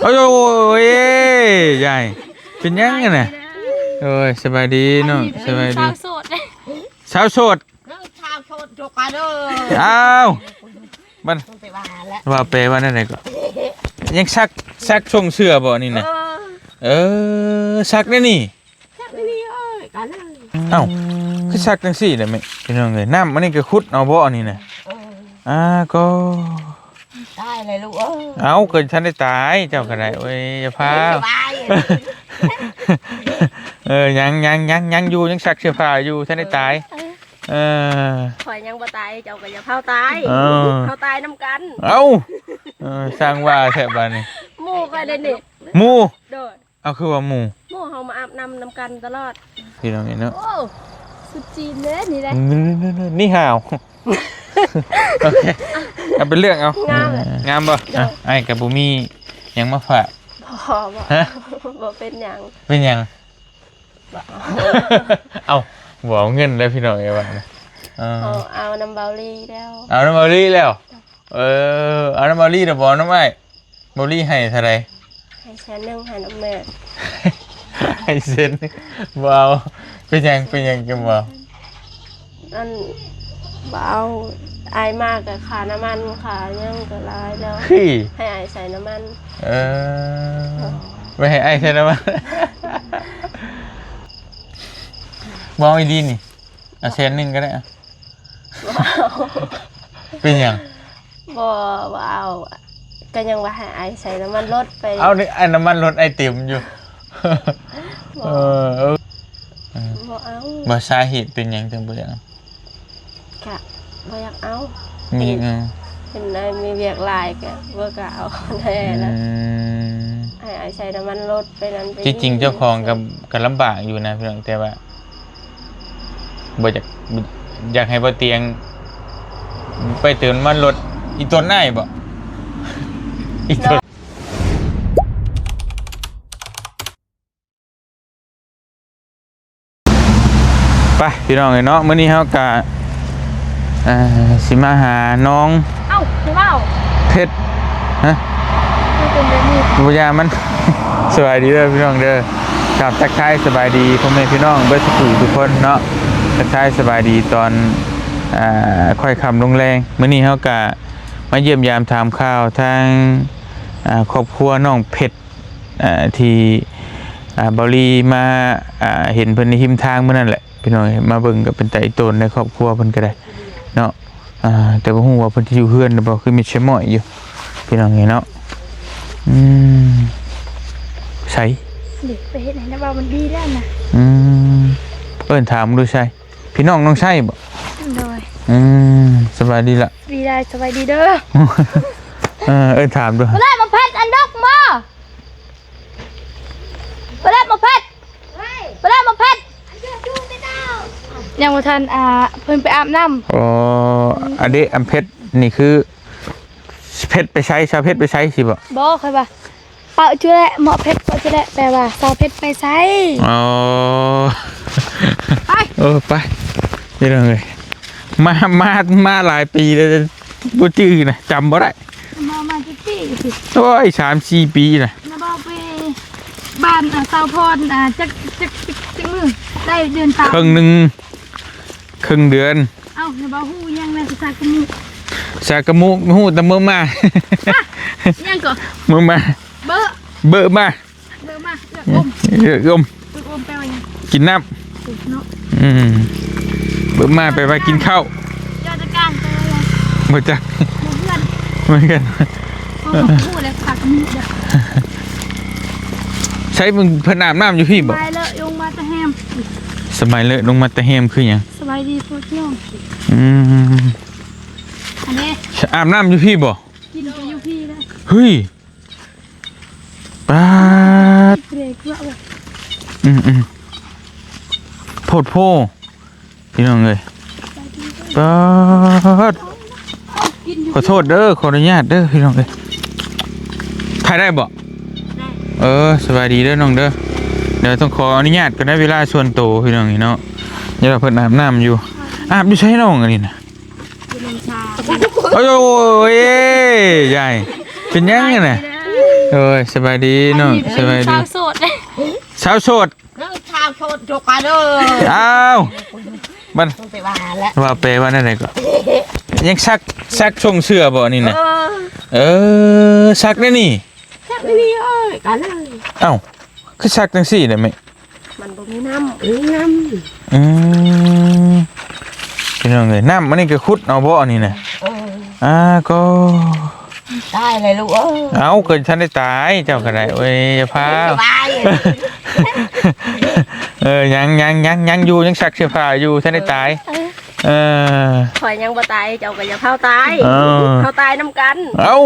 ໂອ້ຍ ຍາຍ ເປັນຫຍັງຫັ້ນນະ? ໂອ້ຍ ສະບາຍດີນ້ອງ ສະບາຍດີ ສາວໂສດ ສາວໂສດ ເອີ ຊາວໂສດ ຈົກກັນເດີ. ອ້າວ ມັນ ມັນໄປວ່າແລ້ວ ວ່າແປວ່າແນວໃດກໍ ຍັງຊັກ ຊັກຊົງເສື້ອບໍ່ນີ້ນະ? ເອີ ເອີ ຊັກແນວນີ້ ຊັກແນວນີ້ ເອີຍ ກັນເລີຍ. ເອົ້າ ຄືຊັກຈັ່ງຊີ້ລະແມ່ ພີ່ນ້ອງເອີຍ? ນ້ຳອັນນີ້ກໍຂຸດເອົາບໍ່ອັນນີ້ນະ? ເອີ ອ່າ ກໍ ຕາຍແລ້ວລູກເອີຍ. ເອົ້າ ກໍທັນໄດ້ຕາຍ ເຈົ້າກໍໄດ້ ໂອ້ຍ ຢ່າພາວ ເອີ ຍັງ ຍັງ ຍັງ ຍັງຢູ່ ຍັງຊັກເສື້ອຜ້າຢູ່ ທັນໄດ້ຕາຍ. ເອີ ເອີ ຂ້ອຍຍັງບໍ່ຕາຍ ເຈົ້າກໍຢ່າພາວຕາຍ ເອີ ເຮົາຕາຍນຳກັນ. ເອົ້າ ເອີ ຊ່າງວ່າແທ້ບາດນີ້ ໝູ່ຂ້ອຍເດ້ນີ້ ໝູ່ ໂດຍ. ເອົາ ຄືວ່າໝູ່ ໝູ່ເຮົາມາອາບນ້ຳນຳກັນຕະຫຼອດ ພີ່ນ້ອງເອີຍເນາະ. ໂອ້ ສຸດຈີນເດ້ນີ້ແຫຼະ ນີ້ຫາວ ໂອເຄ ເອົາເປັນເລື່ອງເອົາ ງາມເລີຍ ງາມບໍ່? ໂດຍ ອ່ະ ອ້າຍກໍບໍ່ມີຫຍັງມາຝາກ ບໍ່ ບໍ່ ຮະ? ບໍ່ເປັນຫຍັງ ເປັນຫຍັງ? ບໍ່ ເອົ້າ ບໍ່ເອົາເງິນແລ້ວ ພີ່ນ້ອງເອີຍວ່ານະ ເອີ ເອົາ ເອົານຳເບົາລີແລ້ວ ເອົານຳເບົາລີແລ້ວ. ເອີ ເອົານຳເບົາລີແລ້ວ ບໍ່ເອົານຳອ້າຍ? ເບົາລີໃຫ້ເທົ່າໃດ? ໃຫ້ແສນໜຶ່ງ ໃຫ້ນຳແມ່ ໃຫ້ແສນໜຶ່ງ ບໍ່ເອົາ. ເປັນຫຍັງ ເປັນຫຍັງຈຶ່ງບໍ່ເອົາ? ອັນ ບໍ່ເອົາ ອ້າຍມາກໍຄ່ານ້ຳມັນ ຄ່າຫຍັງກໍຫຼາຍແລ້ວ ຄື ໃຫ້ອ້າຍໃສ່ນ້ຳມັນ. ເອີ ໄວ້ໃຫ້ອ້າຍໃສ່ນ້ຳມັນ ບໍ່ເອົາອີ່ຫຼີນີ້ ເອົາແສນໜຶ່ງກໍໄດ້ ບໍ່ເອົາ. ເປັນຫຍັງ? ບໍ່ ບໍ່ເອົາ ກໍຍັງວ່າໃຫ້ອ້າຍໃສ່ນ້ຳມັນລົດໄປ. ເອົານີ້ ອ້າຍ ນ້ຳມັນລົດອ້າຍເຕັມຢູ່. ບໍ່ ເອີ ເອີ ບໍ່ເອົາ. ວ່າສາເຫດເປັນຫຍັງຈຶ່ງບໍ່ຢາກເອົາ? ກະບໍ່ຢາກເອົາ ບໍ່ຢາກເອົາ ເຫັນນາຍມີວຽກຫຼາຍ ກະບໍ່ກ້າເອົາແດ່ນະ. ອືມ ໃຫ້ອ້າຍໃສ່ນ້ຳມັນລົດໄປນັ້ນໄປນີ້. ທີ່ຈິງເຈົ້າຂອງກໍ ກໍລຳບາກຢູ່ນະ ພີ່ນ້ອງ ແຕ່ວ່າ ບໍ່ຢາກ ຢາກໃຫ້ບໍ່ຕຽງໄປເຕີມນ້ຳມັນລົດ ອີຕົນອ້າຍບໍ ອີຕົນ. ໄປພີ່ນ້ອງເອີຍເນາະ ມື້ນີ້ເຮົາກະ ເອີ ຊິມາຫານ້ອງ ເອົ້າ ຄືເວົ້າ ເພັດ ຮະ ຄືເປັນແບບນີ້ ບໍ່ຢ່າມັນ. ສະບາຍດີເດີພີ່ນ້ອງເດີ ກາບທັກທາຍສະບາຍດີພໍ່ແມ່ພີ່ນ້ອງເບິດທຸກຜູ້ທຸກຄົນເນາະ ທັກທາຍສະບາຍດີຕອນ ອ່າ ຄ່ອຍຄ່ຳລົງແລງ. ມື້ນີ້ເຮົາກະມາຢ້ຽມຢາມຖາມຂ່າວທາງ ອ່າ ຄອບຄົວນ້ອງເພັດ ອ່າ ທີ່ ອ່າ ເບົາລີມາ ອ່າ ເຫັນເພິ່ນໃນຮິມທາງມື້ນັ້ນແຫຼະ ພີ່ນ້ອງເອີຍ ມາເບິ່ງກໍເປັນຕາອີ່ຕົນໃນຄອບຄົວເພິ່ນກໍໄດ້ເນາະ. ອ່າ ແຕ່ບໍ່ຮູ້ວ່າເພິ່ນຈະຢູ່ເຮືອນຫຼືບໍ່ ຄືມິດຊະມ້ອຍຢູ່ ພີ່ນ້ອງເອີຍເນາະ. ອືມ ໃສ ເດັກໄປເຮັດໃຫ້ນະວ່າມັນດີແລ້ວນະ. ອືມ ເອີ້ນຖາມດູໃສ ພີ່ນ້ອງນ້ອງໄຊບໍ? ໂດຍ. ອືມ ສະບາຍດີລະ ສະບາຍດີ ສະບາຍດີເດີ. ເອີ ເອີ້ນຖາມດູ ບໍ່ໄດ້ມາເພັດອັນດົກບໍ່? ບໍ່ໄດ້ມາເພັດ ບໍ່ໄດ້ມາເພັດ ຍັງບໍ່ທັນ ອ່າ ເພິ່ນໄປອາບນ້ຳ. ອໍ ອືມ ອັນເດ ອັນເພັດນີ້ຄື ເພັດໄປໃສ ສາວເພັດໄປໃສຊິບໍ? ບໍ່ ຂ້ອຍວ່າ ປະຈຸແລະ ເໝາະເພັດປະຈຸແລະ ແປວ່າສາວເພັດໄປໃສ. ອໍ ໄປ ເອີ ໄປ ພີ່ນ້ອງເອີຍ ມາ ມາ ມາຫຼາຍປີແລ້ວ ບໍ່ຈື່ນະ ຈຳບໍ່ໄດ້. ມາ ມາຈັກປີຊິ? ໂອ້ຍ ສາມສີ່ປີນະ. ນະບໍ່ໄປບ້ານ ອ່າ ສາວພອນ ອ່າ ຈັກ ຈັກ ຈັກ ຈັກມື້? ໄດ້ເດືອນ ສາມ ເຄິ່ງໜຶ່ງ ເຄິ່ງເດືອນ. ເອົ້າ ນະບໍ່ຮູ້ຫຍັງນະ ສາກະມຸ ສາກະມຸ ຮູ້ແຕ່ເມືອມາ. ຫຍັງກໍ? ເມືອມາ ເບີ ເບີມາ ເບີມາ ເອືອກອົມ ເອືອກອົມ ເອືອກອົມແປວ່າຫຍັງ? ກິນນ້ຳ ເນາະ. ອືມ ເບີມາແປວ່າກິນເຂົ້າ. ຢອດຕະກາງແປວ່າຫຍັງ? ບໍ່ຈັກ ບໍ່ເພື່ອນ ບໍ່ເພື່ອນ. ເຮົາກໍບໍ່ຮູ້ແຫຼະ ສາກະມຸເດີ. ໃສ ເພິ່ນ ເພິ່ນອາບນ້ຳຢູ່ພີ້ບໍ? ສະບາຍເລີ ລົງມາແຕ່ແຮມ ສະບາຍເລີ ລົງມາແຕ່ແຮມຄືຫຍັງ? ສະບາຍດີພວກນ້ອງ. ອືມ ອັນນີ້ ອາບນ້ຳຢູ່ພີ້ບໍ? ກິນກໍຢູ່ພີ້ເດີ. ເຮີ້ຍ ປາດ ອືມໆ ໂພດໂພ ພີ່ນ້ອງເອີຍ ປາດ. ຂໍໂທດເດີ ຂໍອະນຸຍາດເດີ ພີ່ນ້ອງເອີຍ ຖ່າຍໄດ້ບໍ່? ໄດ້. ເອີ ສະບາຍດີເດີນ້ອງເດີ ດຽວຕ້ອງຂໍອະນຸຍາດກ່ອນນະ ເວລາສ່ວນໂຕ ພີ່ນ້ອງເອີຍເນາະ. ຢ່າວ່າເພິ່ນອາບນ້ຳຢູ່ ອາບຢູ່ໃສນ້ອງອັນນີ້ນະ? ໂອ້ຍ ຍາຍ ເປັນຫຍັງຫັ້ນນະ? ໂດຍ ສະບາຍດີນ້ອງ ສະບາຍດີ ສາວໂສດ ສາວໂສດ ເອີ ສາວໂສດ ຈົບກັນເດີ ອ້າວ ມັນ ໄປວ່າແລ້ວ ວ່າແປວ່າແນວໃດກໍ ຍັງຊັກ ຊັກຊົງເສື້ອບໍ່ນີ້ນະ ເອີ ເອີ ຊັກແນວນີ້ ຊັກແນວນີ້ ເອີຍ ກັນເລີຍ ເອົ້າ ຄືຊັກຈັ່ງຊີ້ລະແມ່ ມັນບໍ່ມີນ້ຳ ມີນ້ຳ ອືມ ພີ່ນ້ອງເອີຍ ນ້ຳອັນນີ້ກໍຂຸດເອົາບໍ່ອັນນີ້ນະ ເອີ ອ່າ ກໍ ຕາຍແລ້ວລູກເອີຍ ເອົ້າ ກໍທັນໄດ້ຕາຍ ເຈົ້າກໍໄດ້ ໂອ້ຍ ຢ່າພາວ ຕາຍ ເອີ ຍັງ ຍັງ ຍັງ ຍັງຢູ່ ຍັງຊັກເສື້ອຜ້າຢູ່ ທັນໄດ້ຕາຍ ເອີ ເອີ ຂ້ອຍຍັງບໍ່ຕາຍ ເຈົ້າກໍຢ່າພາວຕາຍ ເອີ ເຮົາຕາຍນຳກັນ ເອົ້າ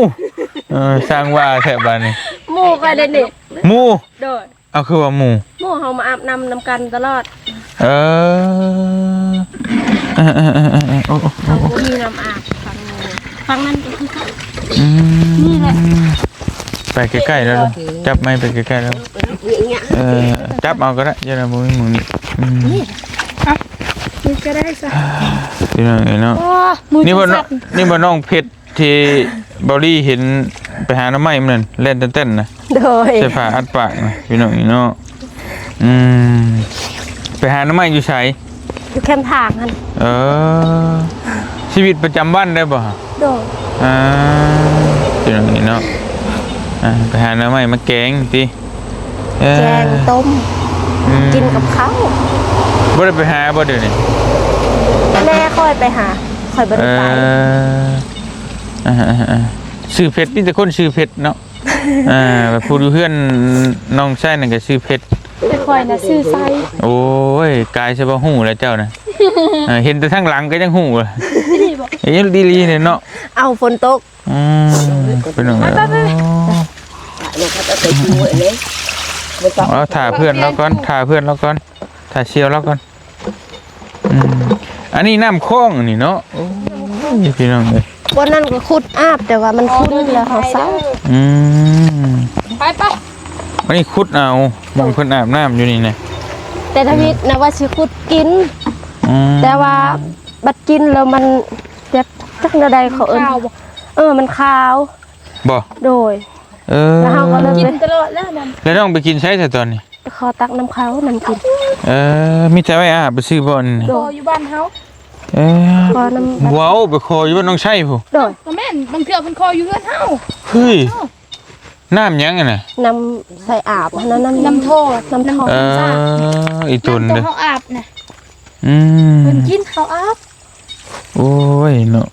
ເອີ ຊ່າງວ່າແທ້ບາດນີ້ ໝູ່ຂ້ອຍເດ້ນີ້ ໝູ່ ໂດຍ ເອົາ ຄືວ່າໝູ່ ໝູ່ເຮົາມາອາບນ້ຳນຳກັນຕະຫຼອດ ເອີ ເອີໆໆໆ ໂອ້ ເຮົາບໍ່ມີນ້ຳອາບ ຝັ່ງນີ້ ຝັ່ງນັ້ນກໍຄືກັນ ອືມ ນີ້ແຫຼະ ໄປໃກ້ໆແລ້ວ ຈັບໄມ້ໄປໃກ້ໆແລ້ວ ເອີ ຈັບເອົາກໍໄດ້ ຢ່ານະ ບໍ່ມີໝູ່ນີ້ ອືມ ນີ້ ອ່ະ ນີ້ກໍໄດ້ຊະ ພີ່ນ້ອງເອີຍເນາະ ນີ້ບໍ່ ນີ້ບໍ່ນ້ອງເພັດ ທີ່ເບົາລີເຫັນໄປຫາໜໍ່ໄມ້ມື້ນັ້ນ ແລ່ນເຕັ້ນໆນະ ໂດຍ ໃສ່ຜ້າອັດປາກນະ ພີ່ນ້ອງນີ້ເນາະ ອືມ ໄປຫາໜໍ່ໄມ້ຢູ່ໃສ? ຢູ່ແຄມທາງຫັ້ນ ເອີ ຊີວິດປະຈຳວັນໄດ້ບໍ່? ໂດຍ ອ່າ ພີ່ນ້ອງນີ້ເນາະ ອ່າ ໄປຫາໜໍ່ໄມ້ມາແກງຕິ? ເອີ ແກງຕົ້ມ ອືມ ກິນກັບເຂົ້າ ບໍ່ໄດ້ໄປຫາບໍ່ດຽວນີ້? ແມ່ຂ້ອຍໄປຫາ ຂ້ອຍບໍ່ໄດ້ໄປ ເອີ ອ່າໆ ຊື່ເພັດ ມີແຕ່ຄົນຊື່ເພັດເນາະ ອ່າ ຜູ້ຢູ່ເຮືອນນ້ອງຊາຍນັ້ນກໍຊື່ເພັດ ແຕ່ຂ້ອຍນະຊື່ໄຊ ໂອ້ຍ ກາຍຊະບໍ່ຮູ້ແລ້ວເຈົ້ານະ ເອີ ເຫັນແຕ່ທາງຫຼັງກໍຍັງຮູ້ລະ ອີ່ຫຼີບໍ່? ອີ່ຫຼີເດເນາະ ເອົ້າ ຝົນຕົກ ອືມ ເປັນຫຍັງ ໄປໆໆ ເອົາ ຖ້າເພື່ອນລາວກ່ອນ ຖ້າເພື່ອນລາວກ່ອນ ຖ້າສ່ຽວລາວກ່ອນ ອືມ ອັນນີ້ນ້ຳຄອງອັນນີ້ເນາະ ໂອ້ຍ ພີ່ນ້ອງເອີຍ ບ່ອນນັ້ນກໍຂຸດອາບ ແຕ່ວ່າມັນຂຸ່ນແລ້ວເຮົາເຊົາ ອືມ ໄປໆ ອັນນີ້ຂຸດເອົາ ໝ່ອງເພິ່ນອາບນ້ຳຢູ່ນີ້ນະ ແຕ່ທຳອິດນະວ່າຊິຂຸດກິນ ອືມ ແຕ່ວ່າ ບັດກິນແລ້ວມັນແບບ ຈັກແນວໃດເຂົາເອີ້ນ ມັນຄາວບໍ່? ເອີ ມັນຄາວ ບໍ່? ໂດຍ ເອີ ແລ້ວເຮົາກໍເລີຍກິນຕະຫຼອດແລ້ວນັ້ນ ແລ້ວນ້ອງໄປກິນໃສຊະຕອນນີ້? ຂໍຕັກນຳເຂົານຳກິນ ເອີ ມີແຕ່ໄວ້ອາບໄປຊື້ບໍ່ນີ້? ໂດຍ ຂໍຢູ່ບ້ານເຮົາ ເອີ ຂໍນຳ ເວົ້າໄປຂໍຢູ່ບ້ານນ້ອງໄຊພຸ້ນ ໂດຍ ບໍ່ແມ່ນ ບາງເທື່ອເພິ່ນຂໍຢູ່ເຮືອນເຮົາ ເຮີ້ຍ ເອີ ນ້ຳຫຍັງຫັ້ນນະ? ນ້ຳໃສ່ອາບຫັ້ນນະ ນ້ຳ ນ້ຳທໍ່ ນ້ຳທໍ່ ເອີ ອີ່ຕົນເດີ ນ້ຳເຮົາອາບນະ ອືມ ເພິ່ນກິນເຮົາອາບ ໂອ້ຍເນາະ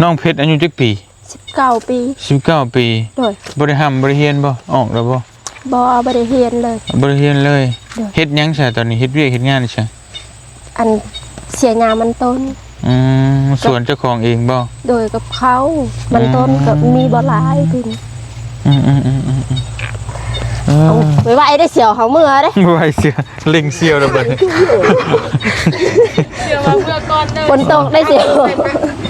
ນ້ອງເພັດອາຍຸຈັກປີ? ສິບເກົ້າປີ ສິບເກົ້າປີ ໂດຍ ບໍ່ໄດ້ຮ່ຳບໍ່ໄດ້ຮຽນບໍ່? ອອກແລ້ວບໍ່? ບໍ່ ບໍ່ໄດ້ຮຽນເລີຍ ບໍ່ໄດ້ຮຽນເລີຍ ໂດຍ ເຮັດຫຍັງຊະຕອນນີ້ ເຮັດວຽກເຮັດງານຊະ? ອັນເສຍຫຍ້າມັນຕົ້ນ ອືມ ສວນເຈົ້າຂອງເອງບໍ່? ໂດຍ ກັບເຂົາ ມັນຕົ້ນກໍມີບໍ່ຫຼາຍປີນີ້ ອືມໆໆໆ ເອີ ໄວໆເດ້ ສ່ຽວເຮົາເມືອເດ້ ໄວສ່ຽວ ເລັ່ງສ່ຽວແລ້ວບັດນີ້ ສ່ຽວວ່າເມືອກ່ອນເດີ ຝົນຕົກໄດ້ສ່ຽວ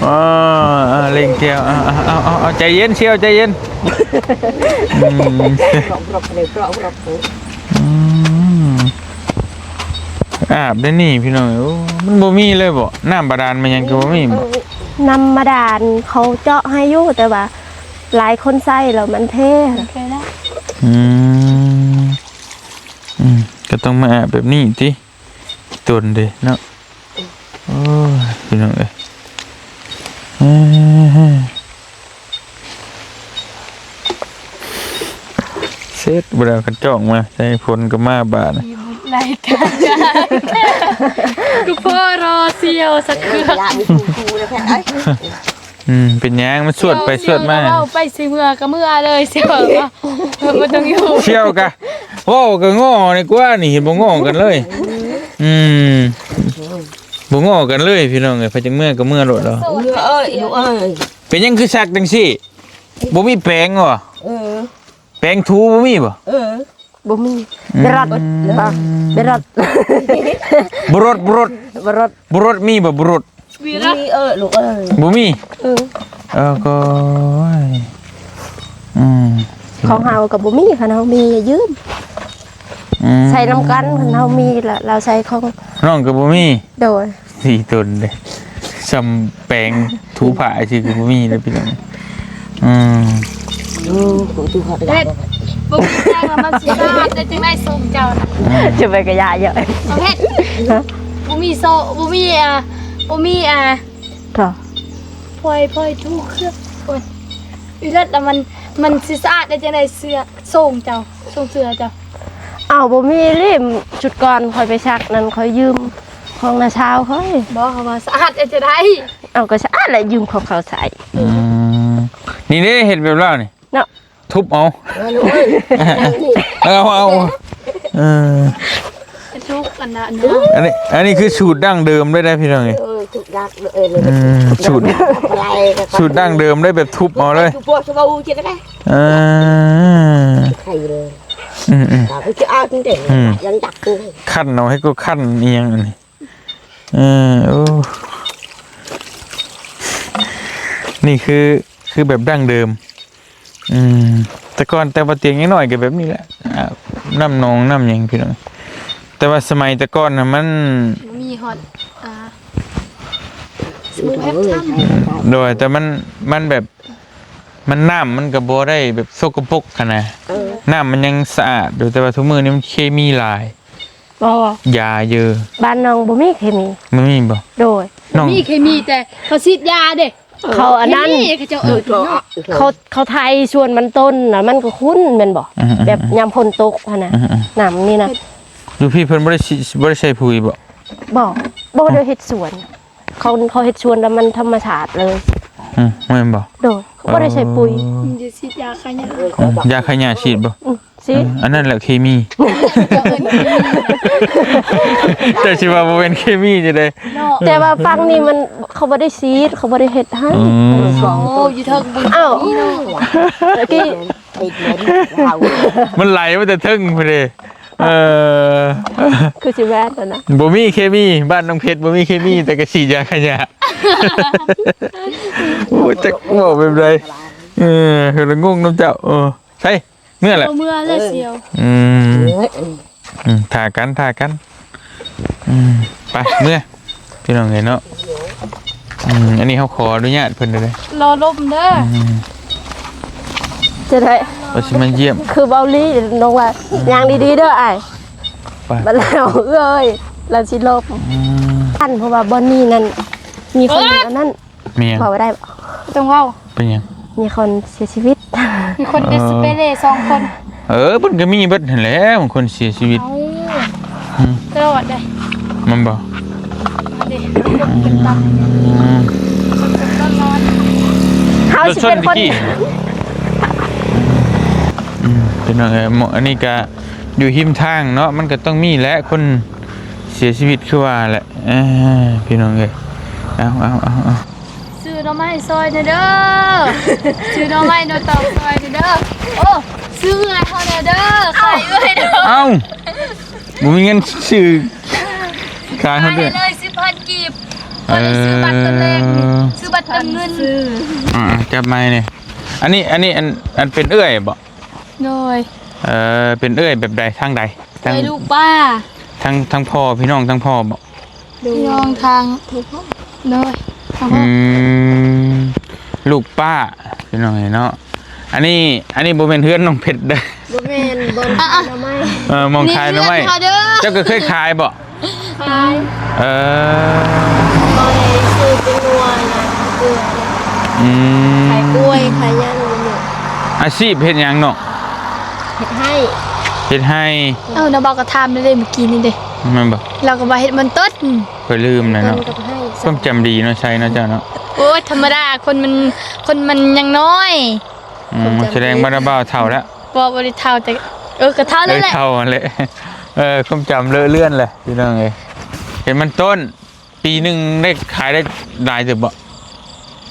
ອໍ ເລັ່ງສ່ຽວ ເອົາໆໆ ໃຈເຢັນສ່ຽວ ໃຈເຢັນ ອືມ ອືມ ອາບໄດ້ນີ້ພີ່ນ້ອງ ໂອ້ ມັນບໍ່ມີເລີຍບໍ່? ນ້ຳບາດານມັນຫຍັງກໍບໍ່ມີບໍ່? ນ້ຳບາດານເຂົາເຈາະໃຫ້ຢູ່ ແຕ່ວ່າຫຼາຍຄົນໃຊ້ແລ້ວມັນເພ ອືມ ອືມ ກໍຕ້ອງມາອາບແບບນີ້ຕິ ຕົນເດ້ເນາະ ໂອ້ຍ ພີ່ນ້ອງເອີຍ ເອີ ເສັດບໍ່ແລ້ວ ຄັນຈ້ອງມາໃສ່ຝົນກໍມາບາດ ມີບຸດໄລ່ກັນ ກູພໍລໍສ່ຽວສັກເທື່ອ ອືມ ເປັນຫຍັງ ມັນສວດໄປສວດມາ ເວົ້າໄປຊິເມືອກໍເມືອເລີຍ ສ່ຽວ ເອີ ບໍ່ຕ້ອງຢູ່ ສ່ຽວກະ ເວົ້າກໍງໍ້ນີ້ກວ່ານີ້ ເຫັນບໍ່ງໍ້ກັນເລີຍ ອືມ ບໍ່ງໍ້ກັນເລີຍ ພີ່ນ້ອງເອີຍ ໃຜຈັກເມືອກໍເມືອໂລດເນາະ ເອີຍ ເປັນຫຍັງຄືສັກຈັ່ງຊີ້? ບໍ່ມີແປງຫວາ? ເອີ ແປງຖູບໍ່ມີບໍ່? ເອີ ບໍ່ມີ ອືມ ເບລັດ ເບລັດ ບຸລົດ ບຸລົດ ບຸລົດ ບຸລົດມີບໍ່? ບຸລົດ ມີເອີລູກເອີຍ ບໍ່ມີ ເອີ ເອີ ກໍ ອືມ ຂອງເຮົາກໍບໍ່ມີ ຄັນເຮົາມີຍາຢືມ ອືມ ໃຊ້ນຳກັນ ຄັນເຮົາມີລະ ລາວໃຊ້ຂອງ ນ້ອງກໍບໍ່ມີ ໂດຍ ສີ່ຕົນເດ້ ຊ່ຳແປງຖູຜ້າຊື່ກໍບໍ່ມີເດ້ພີ່ນ້ອງ ອືມ ໂອ້ ປະຕູເຂົ້າໄປ ເຮັດ ບໍ່ມີແຮງ ແລ້ວມັນຊິສະອາດໄດ້ຈັ່ງໃດ ຊົງເຈົ້ານະ? ຈະໄປກະຢາເຍາະ ປະເພດ ບໍ່ມີໂຊ ບໍ່ມີ ອ່າ ບໍ່ມີ ອ່າ ກໍ ພອຍ ພອຍ ທຸກເຄື່ອງ ໂອ້ຍ ອີເລີດ ແລ້ວມັນ ມັນຊິສະອາດໄດ້ຈັ່ງໃດ ເສື້ອ ຊົງເຈົ້າ ຊົງເສື້ອເຈົ້າ? ເອົ້າ ບໍ່ມີເລີຍ ຊຸດກ່ອນຂ້ອຍໄປຊັກນັ້ນ ຂ້ອຍຢືມຂອງນ້າສາວຂ້ອຍ. ບໍ່ ເຂົາວ່າສະອາດໄດ້ຈັ່ງໃດ? ເອົ້າ ກໍສະອາດແຫຼະ ຢືມຂອງເຂົາໃຊ້. ອືມ ນີ້ເດ້ ເຮັດແບບລາວນີ້ ເນາະ ທຸບເອົາ ເອີ ເອົາ ເອົາ ເອີ ທຸບອັນນັ້ນເນາະ ອັນນີ້ ອັນນີ້ຄືສູດດັ້ງເດີມເລີຍນະພີ່ນ້ອງເອີຍ ເອີ ສູດດັ້ງເດີມ ເອີ ສູດ ສູດດັ້ງເດີມເລີຍ ແບບທຸບເອົາເລີຍ ເອີ ໄຂ່ເລີຍ ອືມໆ ເອົາເດ້ ອືມ ຍັງດັກເລີຍ ຄັ້ນເອົາ ໃຫ້ກໍຄັ້ນອີ່ຫຍັງອັນນີ້ ເອີ ໂອ້ ນີ້ຄື ຄືແບບດັ້ງເດີມ ອືມ ແຕ່ກ່ອນ ແຕ່ວ່າຕຽງຍັງນ້ອຍກໍແບບນີ້ແຫຼະ ອາບນ້ຳໜອງນ້ຳຫຍັງພີ່ນ້ອງ ແຕ່ວ່າສະໄໝແຕ່ກ່ອນນະມັນ ມີຮອດ ອ່າ ສະບູແອັບທຳ ໂດຍ ແຕ່ມັນ ມັນແບບ ມັນ ນ້ຳມັນກໍບໍ່ໄດ້ແບບສົກກະປົກຫັ້ນນະ ເອີ ນ້ຳມັນຍັງສະອາດຢູ່ ແຕ່ວ່າທຸກມື້ນີ້ມັນເຄມີຫຼາຍ ບໍ່ ຢາເຢີ ບ້ານນ້ອງບໍ່ມີເຄມີ ບໍ່ມີບໍ່? ໂດຍ ນ້ອງ ມີເຄມີ ແຕ່ເຂົາສີດຢາເດ້ ເຂົາອັນນັ້ນ ເຄມີ ເຂົາເຈົ້າເອີ້ນເນາະ ເຂົາ ເຂົາໄຖສວນມັນຕົ້ນນະ ມັນກໍຂຸ້ນແມ່ນບໍ່? ອືມໆ ແບບຍາມຝົນຕົກຫັ້ນນະ ອືມໆ ນ້ຳນີ້ນະ ຢູ່ພີ້ເພິ່ນບໍ່ໄດ້ ບໍ່ໄດ້ໃສ່ປຸ໋ຍບໍ່? ບໍ່ ບໍ່ໄດ້ເຮັດສວນ ເຂົາ ເຂົາເຮັດສວນແລ້ວມັນທຳມະຊາດເລີຍ ອືມ ແມ່ນບໍ່? ໂດຍ ເຂົາບໍ່ໄດ້ໃສ່ປຸ໋ຍ ເອີ ມັນຈະສີດຢາຂ້າຫຍ້າ ອືມ ຢາຂ້າຫຍ້າສີດບໍ່? ອືມ ຊິ ອືມ ອັນນັ້ນແຫຼະເຄມີ ແຕ່ຊິວ່າບໍ່ແມ່ນເຄມີຈັ່ງໃດ ເນາະ ແຕ່ວ່າຝັ່ງນີ້ມັນ ເຂົາບໍ່ໄດ້ສີດ ເຂົາບໍ່ໄດ້ເຮັດໃຫ້ ອືມ ໂອ້ ຢູ່ເທິງບຸນ ອ້າວ ນີ້ເນາະ ຕະກີ້ ມັນໄຫຼມາແຕ່ເທິງພຸ້ນເດ້ ເອີ ຄືຊິແມ່ນຫັ້ນນະ ບໍ່ມີເຄມີ ບ້ານນ້ອງເພັດບໍ່ມີເຄມີ ແຕ່ກໍສີດຢາຂ້າຫຍ້າ ໂອ້ຍ ຈັກເວົ້າແບບໃດ ເອີ ເພິ່ນລະງົງນຳເຈົ້າ ເອີ ໃສ ເມື່ອແຫຼະ ເມື່ອແລ້ວ ເອີ ສ່ຽວ ອືມ ເອີ ອືມ ຖ້າກັນ ຖ້າກັນ ອືມ ໄປ ເມື່ອ ພີ່ນ້ອງເອີຍເນາະ ອືມ ອັນນີ້ເຮົາຂໍອະນຸຍາດເພິ່ນເດີ ລໍລົມເດີ ອືມ ຈະໄດ້ ວ່າຊິມາຢ້ຽມ ຄືເບົາລີນ້ອງວ່າ ອືມ ຍ່າງດີໆເດີອ້າຍ ໄປ ບັດແລ້ວເອື້ອຍ ລາວຊິລົມ ອືມ ອັນ ເພາະວ່າບ່ອນນີ້ນັ້ນ ມີຄົນ ເອີ ອັນນັ້ນ ມີຫຍັງ? ເວົ້າບໍ່ໄດ້ບໍ່? ຕ້ອງເວົ້າ. ເປັນຫຍັງ? ມີຄົນເສຍຊີວິດ. ມີຄົນເປັນສະເປເຣສອງຄົນ. ເອີ ເພິ່ນກໍມີເບິດຫັ້ນແຫຼະ ບາງຄົນເສຍຊີວິດ. ເອົ້າ ອືມ ຕະຫຼອດເດ້ ແມ່ນບໍ່? ເອົາເດ້ ຄົນເປັນຕັບ. ອືມ ສົດໆ ຮ້ອນໆ ເຮົາຊິເປັນຄົນ ອືມ ພີ່ນ້ອງເອີຍ ອັນນີ້ກະຢູ່ຮິມທາງເນາະ ມັນກະຕ້ອງມີແຫຼະ ຄົນເສຍຊີວິດຄືວ່າແຫຼະ. ເອີ ພີ່ນ້ອງເອີຍ ເອົາ ເອົາ ເອົາ ເອົາ ຊື້ໜໍ່ໄມ້ຊ່ອຍແດ່ເດີ ຊື້ໜໍ່ໄມ້ໜໍ່ຕອງຊ່ອຍແດ່ເດີ. ໂອ້ ຊື້ເຮືອນເຮົາແດ່ເດີ ຂາຍເອື້ອຍເດີ. ເອົ້າ ບໍ່ມີເງິນຊື້ ຂາຍເຮົາເດີ ຂາຍເລີຍ ສິບພັນກີບ. ເອີ ພໍໄດ້ຊື້ບັດຕອນແລງນີ້ ຊື້ບັດເຕີມເງິນ. ອ່າ ຈັບໄມ້ນີ້ ອັນນີ້ ອັນນີ້ ອັນ ອັນເປັນເອື້ອຍບໍ? ໂດຍ ເອີ ເປັນເອື້ອຍແບບໃດ ທາງໃດ? ທາງ ເອື້ອຍລູກປ້າ ທາງ ທາງພໍ່ ພີ່ນ້ອງທາງພໍ່ບໍ? ໂດຍ ພີ່ນ້ອງທາງ ໂດຍ ທາງພໍ່. ອືມ ລູກປ້າ ພີ່ນ້ອງເອີຍເນາະ. ອັນນີ້ ອັນນີ້ບໍ່ແມ່ນເຮືອນນ້ອງເພັດເດີ ບໍ່ແມ່ນ ບ່ອນຂາຍໜໍ່ໄມ້. ເອີ ໝ່ອງຂາຍໜໍ່ໄມ້ ນີ້ເຮືອນເຮົາເດີ. ເຈົ້າກໍເຄີຍຂາຍບໍ? ຂາຍ ເອີ ບໍ່ໄດ້ຊື້ເປັນງົວນະ ຊື້ ອືມ ຂາຍກ້ວຍ ຂາຍຫຍັງຢູ່ນີ້. ອາຊີບເຮັດຫຍັງນ້ອງ? ເຮັດໄຮ່ ເຮັດໄຮ່. ເອົ້າ ນ້າບ່າວກໍຖາມແລ້ວເດ້ ມື້ກີ້ນີ້ເດ້ ແມ່ນບໍ່? ລາວກໍວ່າເຮັດມັນຕົ້ນ ຂ້ອຍລືມແລ້ວເນາະ. ຄວາມຈຳດີເນາະ ໄຊເນາະ ເຈົ້າເນາະ. ໂອ້ຍ ທຳມະດາ ຄົນມັນ ຄົນມັນຍັງນ້ອຍ. ອືມ ສະແດງວ່ານ້າບ່າວເຖົ້າແລ້ວ. ບໍ່ ບໍ່ໄດ້ເຖົ້າ ແຕ່ ເອີ ກໍເຖົ້ານັ້ນແຫຼະ ເອີ ເຖົ້າຫັ້ນແຫຼະ. ເອີ ຄວາມຈຳເລອະເລືອນແຫຼະ ພີ່ນ້ອງເອີຍ. ເຫັນມັນຕົ້ນ ປີໜຶ່ງໄດ້ຂາຍໄດ້ຫຼາຍເຕີບບໍ່?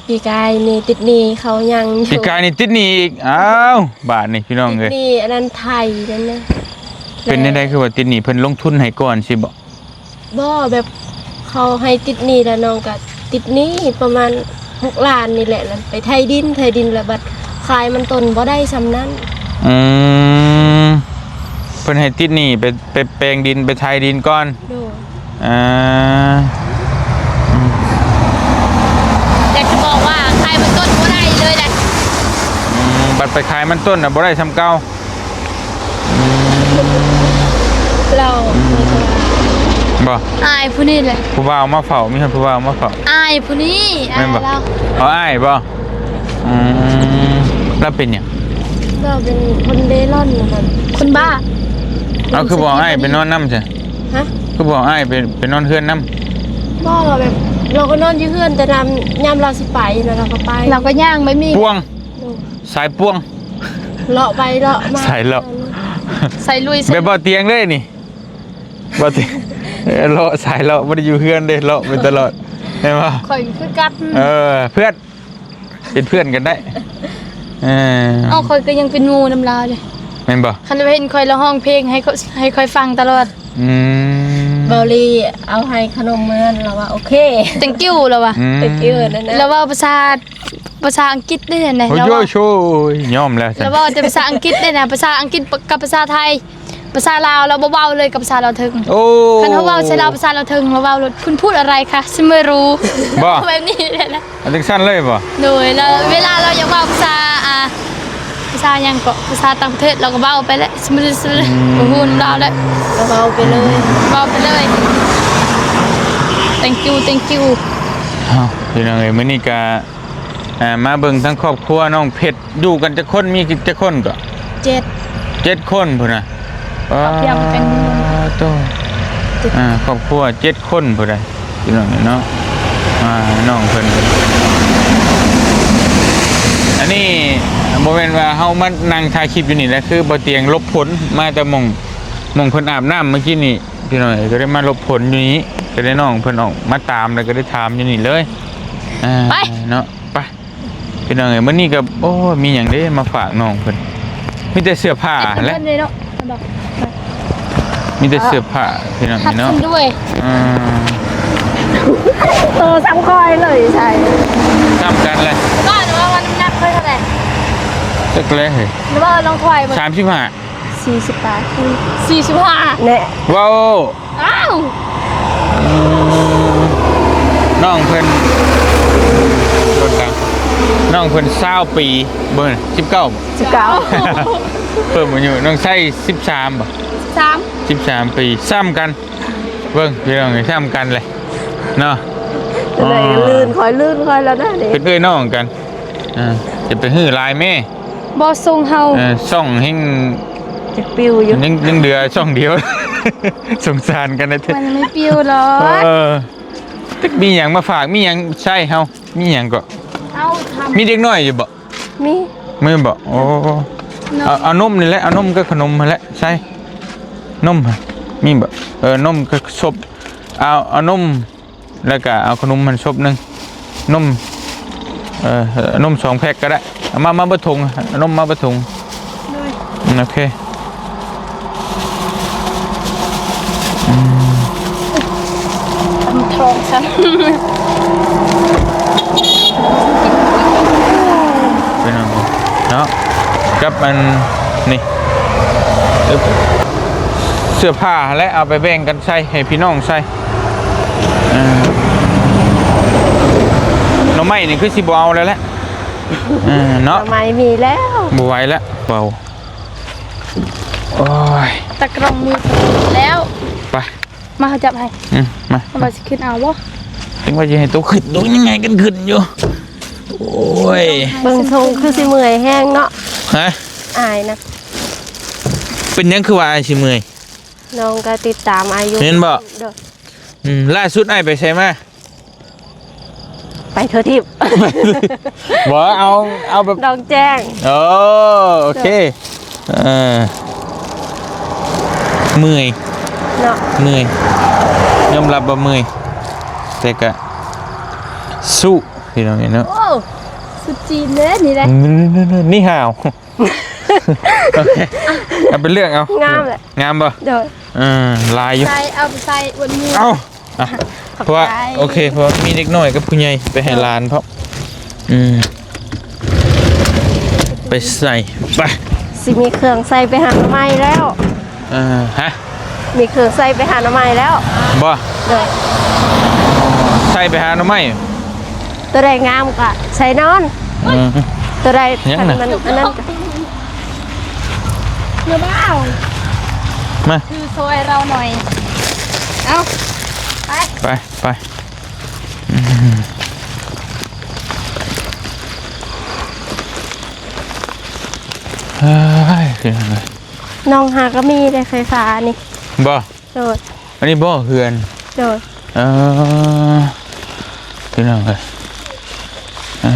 ປີກາຍນີ້ຕິດໜີ້ເຂົາຍັງຢູ່. ປີກາຍນີ້ຕິດໜີ້ອີກ. ອ້າວ ບາດນີ້ ພີ່ນ້ອງເອີຍ ຕິດໜີ້ອັນນັ້ນໄຖນັ້ນນະ. ເປັນແນວໃດ ຄືວ່າຕິດໜີ້? ເພິ່ນລົງທຶນໃຫ້ກ່ອນຊີ້ບໍ? ບໍ່ ແບບເຂົາໃຫ້ຕິດໜີ້ ແລ້ວນ້ອງກໍຕິດໜີ້ປະມານຫົກລ້ານນີ້ແຫຼະ ແລ້ວໄປໄຖດິນ ໄຖດິນແລ້ວບັດຂາຍມັນຕົ້ນບໍ່ໄດ້ສ່ຳນັ້ນ. ອືມ ເພິ່ນໃຫ້ຕິດໜີ້ໄປ ໄປແປງດິນ ໄປໄຖດິນກ່ອນ. ໂດຍ ອ່າ ອືມ ຢາກຈະບອກວ່າຂາຍມັນຕົ້ນບໍ່ໄດ້ເລີຍແຫຼະ. ອືມ ບັດ ໄປຂາຍມັນຕົ້ນນະ ບໍ່ໄດ້ສ່ຳເກົ່າ. ອືມ ລາວ ອືມ ບໍ່ ອ້າຍຜູ້ນີ້ແຫຼະ ຜູ້ບ່າວມາເຝົ້າ ມີຮອດຜູ້ບ່າວມາເຝົ້າ ອ້າຍຜູ້ນີ້ ແມ່ນບໍ່? ອ້າຍລາວ ເອົາອ້າຍບໍ່? ອືມ ລາວເປັນຫຍັງ? ລາວເປັນຄົນເລ່ລ່ອນນະ ຄົນບ້າ. ເອົາ ຄືບໍ່ເອົາອ້າຍໄປນອນນຳຊະ? ຮະ? ຄືບໍ່ເອົາອ້າຍໄປ ໄປນອນເຮືອນນຳ? ບໍ່ ລາວແບບ ລາວກໍນອນຢູ່ເຮືອນ ແຕ່ຍາມ ຍາມລາວຊິໄປນະ ລາວກໍໄປ ລາວກໍຍ່າງໄປມີ ປວງ ໂດຍ ສາຍປວງ ເລາະໄປເລາະມາ ສາຍເລາະ ສາຍລຸຍ ແບບບໍ່ຕຽງເລີຍນີ້ ບໍ່ຕຽງ ເອີ ເລາະ ສາຍເລາະ ບໍ່ໄດ້ຢູ່ເຮືອນເດ້ ເລາະໄປຕະຫຼອດ ແມ່ນບໍ່? ຂ້ອຍຄືກັນ ເອີ ເພື່ອນ ເປັນເພື່ອນກັນໄດ້ ເອີ ເອົ້າ ຂ້ອຍກໍຍັງເປັນໝູ່ນຳລາວເດ້ ແມ່ນບໍ່? ຄັນລາວເຫັນຂ້ອຍລາວຮ້ອງເພງໃຫ້ ໃຫ້ຂ້ອຍຟັງຕະຫຼອດ ອືມ ເບົາລີເອົາໃຫ້ຂະໜົມມື້ນັ້ນ ລາວວ່າໂອເຄ thank you ລາວວ່າ ອືມ thank you ນັ້ນນະ ລາວເວົ້າພາສາ ພາສາອັງກິດເດ້ນະ ໂອ້ຍ ລາວເວົ້າ ໂອ້ຍ ຍອມແລ້ວຊັ້ນ ລາວເວົ້າແຕ່ພາສາອັງກິດເດ້ນະ ພາສາອັງກິດກັບພາສາໄທ ພາສາລາວລາວບໍ່ເວົ້າເລີຍກັບພາສາລາວເທິງ ໂອ້ ຄັນເຮົາເວົ້າໃສ່ລາວພາສາລາວເທິງ ລາວເວົ້າໂລດ ຄຸນພູດອະໄລຄະ ຊິເມຣູ ບໍ່ ແບບນີ້ແຫຼະນະ ເອົາຈັ່ງຊັ້ນເລີຍບໍ່? ໂດຍ ແລ້ວເວລາລາວຢາກເວົ້າພາສາ ອ່າ ພາສາຫຍັງເກາະ ພາສາຕ່າງປະເທດ ລາວກໍເວົ້າໄປແຫຼະ ອືມ ບໍ່ຮູ້ນຳລາວແຫຼະ ກໍເວົ້າໄປເລີຍ ເວົ້າໄປເລີຍ thank you thank you ເອົ້າ ພີ່ນ້ອງເອີຍ ມື້ນີ້ກະ ອ່າ ມາເບິ່ງທາງຄອບຄົວນ້ອງເພັດ ຢູ່ກັນຈັກຄົນ? ມີຈັກຄົນເກາະ? ເຈັດ ເຈັດຄົນພຸ້ນນະ ຄອບຄົວເປັນ ໂຕ ເຈັດ ອ່າ ຄອບຄົວເຈັດຄົນພຸ້ນນະ ພີ່ນ້ອງເນາະ ອ່າ ນ້ອງເພິ່ນ ອັນນີ້ບໍ່ແມ່ນວ່າເຮົາມານັ່ງຖ່າຍຄລິບຢູ່ນີ້ແຫຼະ ຄືບໍ່ຕຽງຫຼົບຝົນມາແຕ່ໝ່ອງ ໝ່ອງເພິ່ນອາບນ້ຳເມື່ອກີ້ນີ້ ພີ່ນ້ອງເອີຍ ກໍໄດ້ມາຫຼົບຝົນຢູ່ນີ້ ກໍໄດ້ນ້ອງເພິ່ນອອກມາຕາມ ແລ້ວກໍໄດ້ຖາມຢູ່ນີ້ເລີຍ ອ່າ ໄປ ເນາະ ໄປ ພີ່ນ້ອງເອີຍ ມື້ນີ້ກໍ ໂອ້ ມີຫຍັງເດ້ມາຝາກນ້ອງເພິ່ນ? ມີແຕ່ເສື້ອຜ້າຫັ້ນແຫຼະ ເພິ່ນເດ້ເນາະ ມີແຕ່ເສື້ອຜ້າ ພີ່ນ້ອງເນາະ ຮັບຊັ້ນດ້ວຍ ອ່າ ໂຕສ່ຳຂ້ອຍເລີຍ ໃຊ່ ສ່ຳກັນເລີຍ ວ່າ ວ່ານ້ຳໜັກຂ້ອຍເທົ່າໃດ? ຈັກແລະເຮີ້ຍ ວ່າລອງຖ່າຍເບິ່ງ ສາມສິບຫ້າ ສີ່ສິບປາຍ ສີ່ສິບຫ້າ ແນ່ ເວົ້າ ອ້າວ ອືມ ນ້ອງເພິ່ນ ລົດກາງ ນ້ອງເພິ່ນຊາວປີ ບໍ່ ສິບເກົ້າ ສິບເກົ້າ ເພີ່ມອາຍຸ ນ້ອງໄຊສິບສາມບໍ່? ສິບສາມ ສິບສາມປີ ສ່ຳກັນ ເບິ່ງ ພີ່ນ້ອງເອີຍ ສ່ຳກັນເລີຍເນາະ ຈັ່ງໃດກໍລື່ນ ອໍ ຄ່ອຍລື່ນຄ່ອຍແລ້ວນະນີ້ ເປັນເອື້ອຍນ້ອງກັນ ອ່າ ຈະໄປຮື້ຫຼາຍແມ້ ບໍ່ສົ່ງເຮົາ ເອີ ຊ່ອງແຮ່ງ ຈະປິວຢູ່ ຍັງ ຍັງເຫຼືອຊ່ອງດຽວ ສົງສານກັນແທ້ ມັນຍັງບໍ່ປິວດອກ ເອີ ຈັກມີຫຍັງມາຝາກ ມີຫຍັງໃຊ້ເຮົາ ມີຫຍັງເກາະ ເອົາ ມີເດັກນ້ອຍຢູ່ບໍ່? ມີ ມີບໍ່? ໂອ້ ເນາະ ເອົາ ເອົານົມນີ້ແຫຼະ ເອົານົມກັບຂະໜົມຫັ້ນແຫຼະ ໃຊ້ນົມ ມີບໍ່? ເອີ ນົມກັບສົບ ເອົາ ເອົານົມ ແລ້ວກະເອົາຂະໜົມຫັ້ນສົບໜຶ່ງ ນົມ ເອີ ນົມສອງແພັກກໍໄດ້ ເອົາມາ ມາເບິດຖົງ ເອົານົມມາເບິດຖົງ ໂດຍ ອືມ ໂອເຄ ອືມ ທຳທອງຊັ້ນ ເປັນຫຍັງເນາະ ກັບອັນນີ້ ອຶບ ເສື້ອຜ້າຫັ້ນແຫຼະ ເອົາໄປແບ່ງກັນໃສ່ ໃຫ້ພີ່ນ້ອງໃສ່ ອ່າ ໜໍ່ໄມ້ນີ້ຄືຊິບໍ່ເອົາແລ້ວແຫຼະ ເອີ ເນາະ ໜໍ່ໄມ້ມີແລ້ວ ບໍ່ໄຫວແລ້ວ ເບົາ ໂອ້ຍ ຕາກລ້ອງມືແລ້ວ ໄປ ມາ ເຮົາຈັບໃຫ້ ອືມ ມາ ເຮົາວ່າຊິຂຶ້ນເອົາບໍ່? ຈັ່ງວ່າຊິໃຫ້ໂຕຂຶ້ນ ໂຕຍັງໄຫງ່ກັນຂຶ້ນຢູ່ ໂອ້ຍ ເບິ່ງຊົງຄືຊິເມື່ອຍແຮງເນາະ ຮະ? ອ້າຍນະ ເປັນຫຍັງຄືວ່າອ້າຍຊິເມື່ອຍ? ນ້ອງກໍຕິດຕາມອ້າຍຢູ່ ແມ່ນບໍ່? ໂດຍ ອືມ ລ່າສຸດອ້າຍໄປໃສມາ? ໄປທົ່ວທີບ ບໍ່ ເອົາ ເອົາແບບ ດອງແຈ້ງ ໂອ້ ໂອເຄ ເອີ ເມື່ອຍເນາະ ເມື່ອຍ ຍອມຮັບວ່າເມື່ອຍ ແຕ່ກະສູ້ ພີ່ນ້ອງເອີຍເນາະ ໂອ້ ສຸດຈີນເດ້ນີ້ແຫຼະ ນີ້ຮາວ ໂອເຄ ເອົາໄປເລືອກເອົາ ງາມແຫຼະ ງາມບໍ່? ໂດຍ ເອີ ຫຼາຍຢູ່ ໃສ່ ເອົາໄປໃສ່ອວດໝູ່ ເອົາ ອ່ະ ຂອບໃຈ ເພາະວ່າ ໂອເຄ ເພາະວ່າມີເດັກນ້ອຍກັບຜູ້ໃຫຍ່ ໄປໃຫ້ຫຼານເພາະ ອືມ ໄປໃສ່ ໄປ ຊິມີເຄື່ອງໃສ່ໄປຫາໜໍ່ໄມ້ແລ້ວ ເອີ ຮະ? ມີເຄື່ອງໃສ່ໄປຫາໜໍ່ໄມ້ແລ້ວ ບໍ່? ໂດຍ ໃສ່ໄປຫາໜໍ່ໄມ້ ຕົວໃດງາມກໍໃສ່ນອນ ເອີ ຕົວໃດ ຫຍັງນະ? ຄັນມັນອັນນັ້ນ ເນາະບ່າວ ມາ ຖືຊ່ອຍເຮົາໜ່ອຍ ເອົາ ໄປ ໄປ ໄປ ອືມ ເອີຍ ພີ່ນ້ອງເອີຍ ນ້ອງຫາກໍມີແຕ່ໄຟຟ້ານີ້ ບໍ່? ໂດຍ ອັນນີ້ບໍ່ເຮືອນ? ໂດຍ ເອີ ພີ່ນ້ອງເອີຍ ເອີ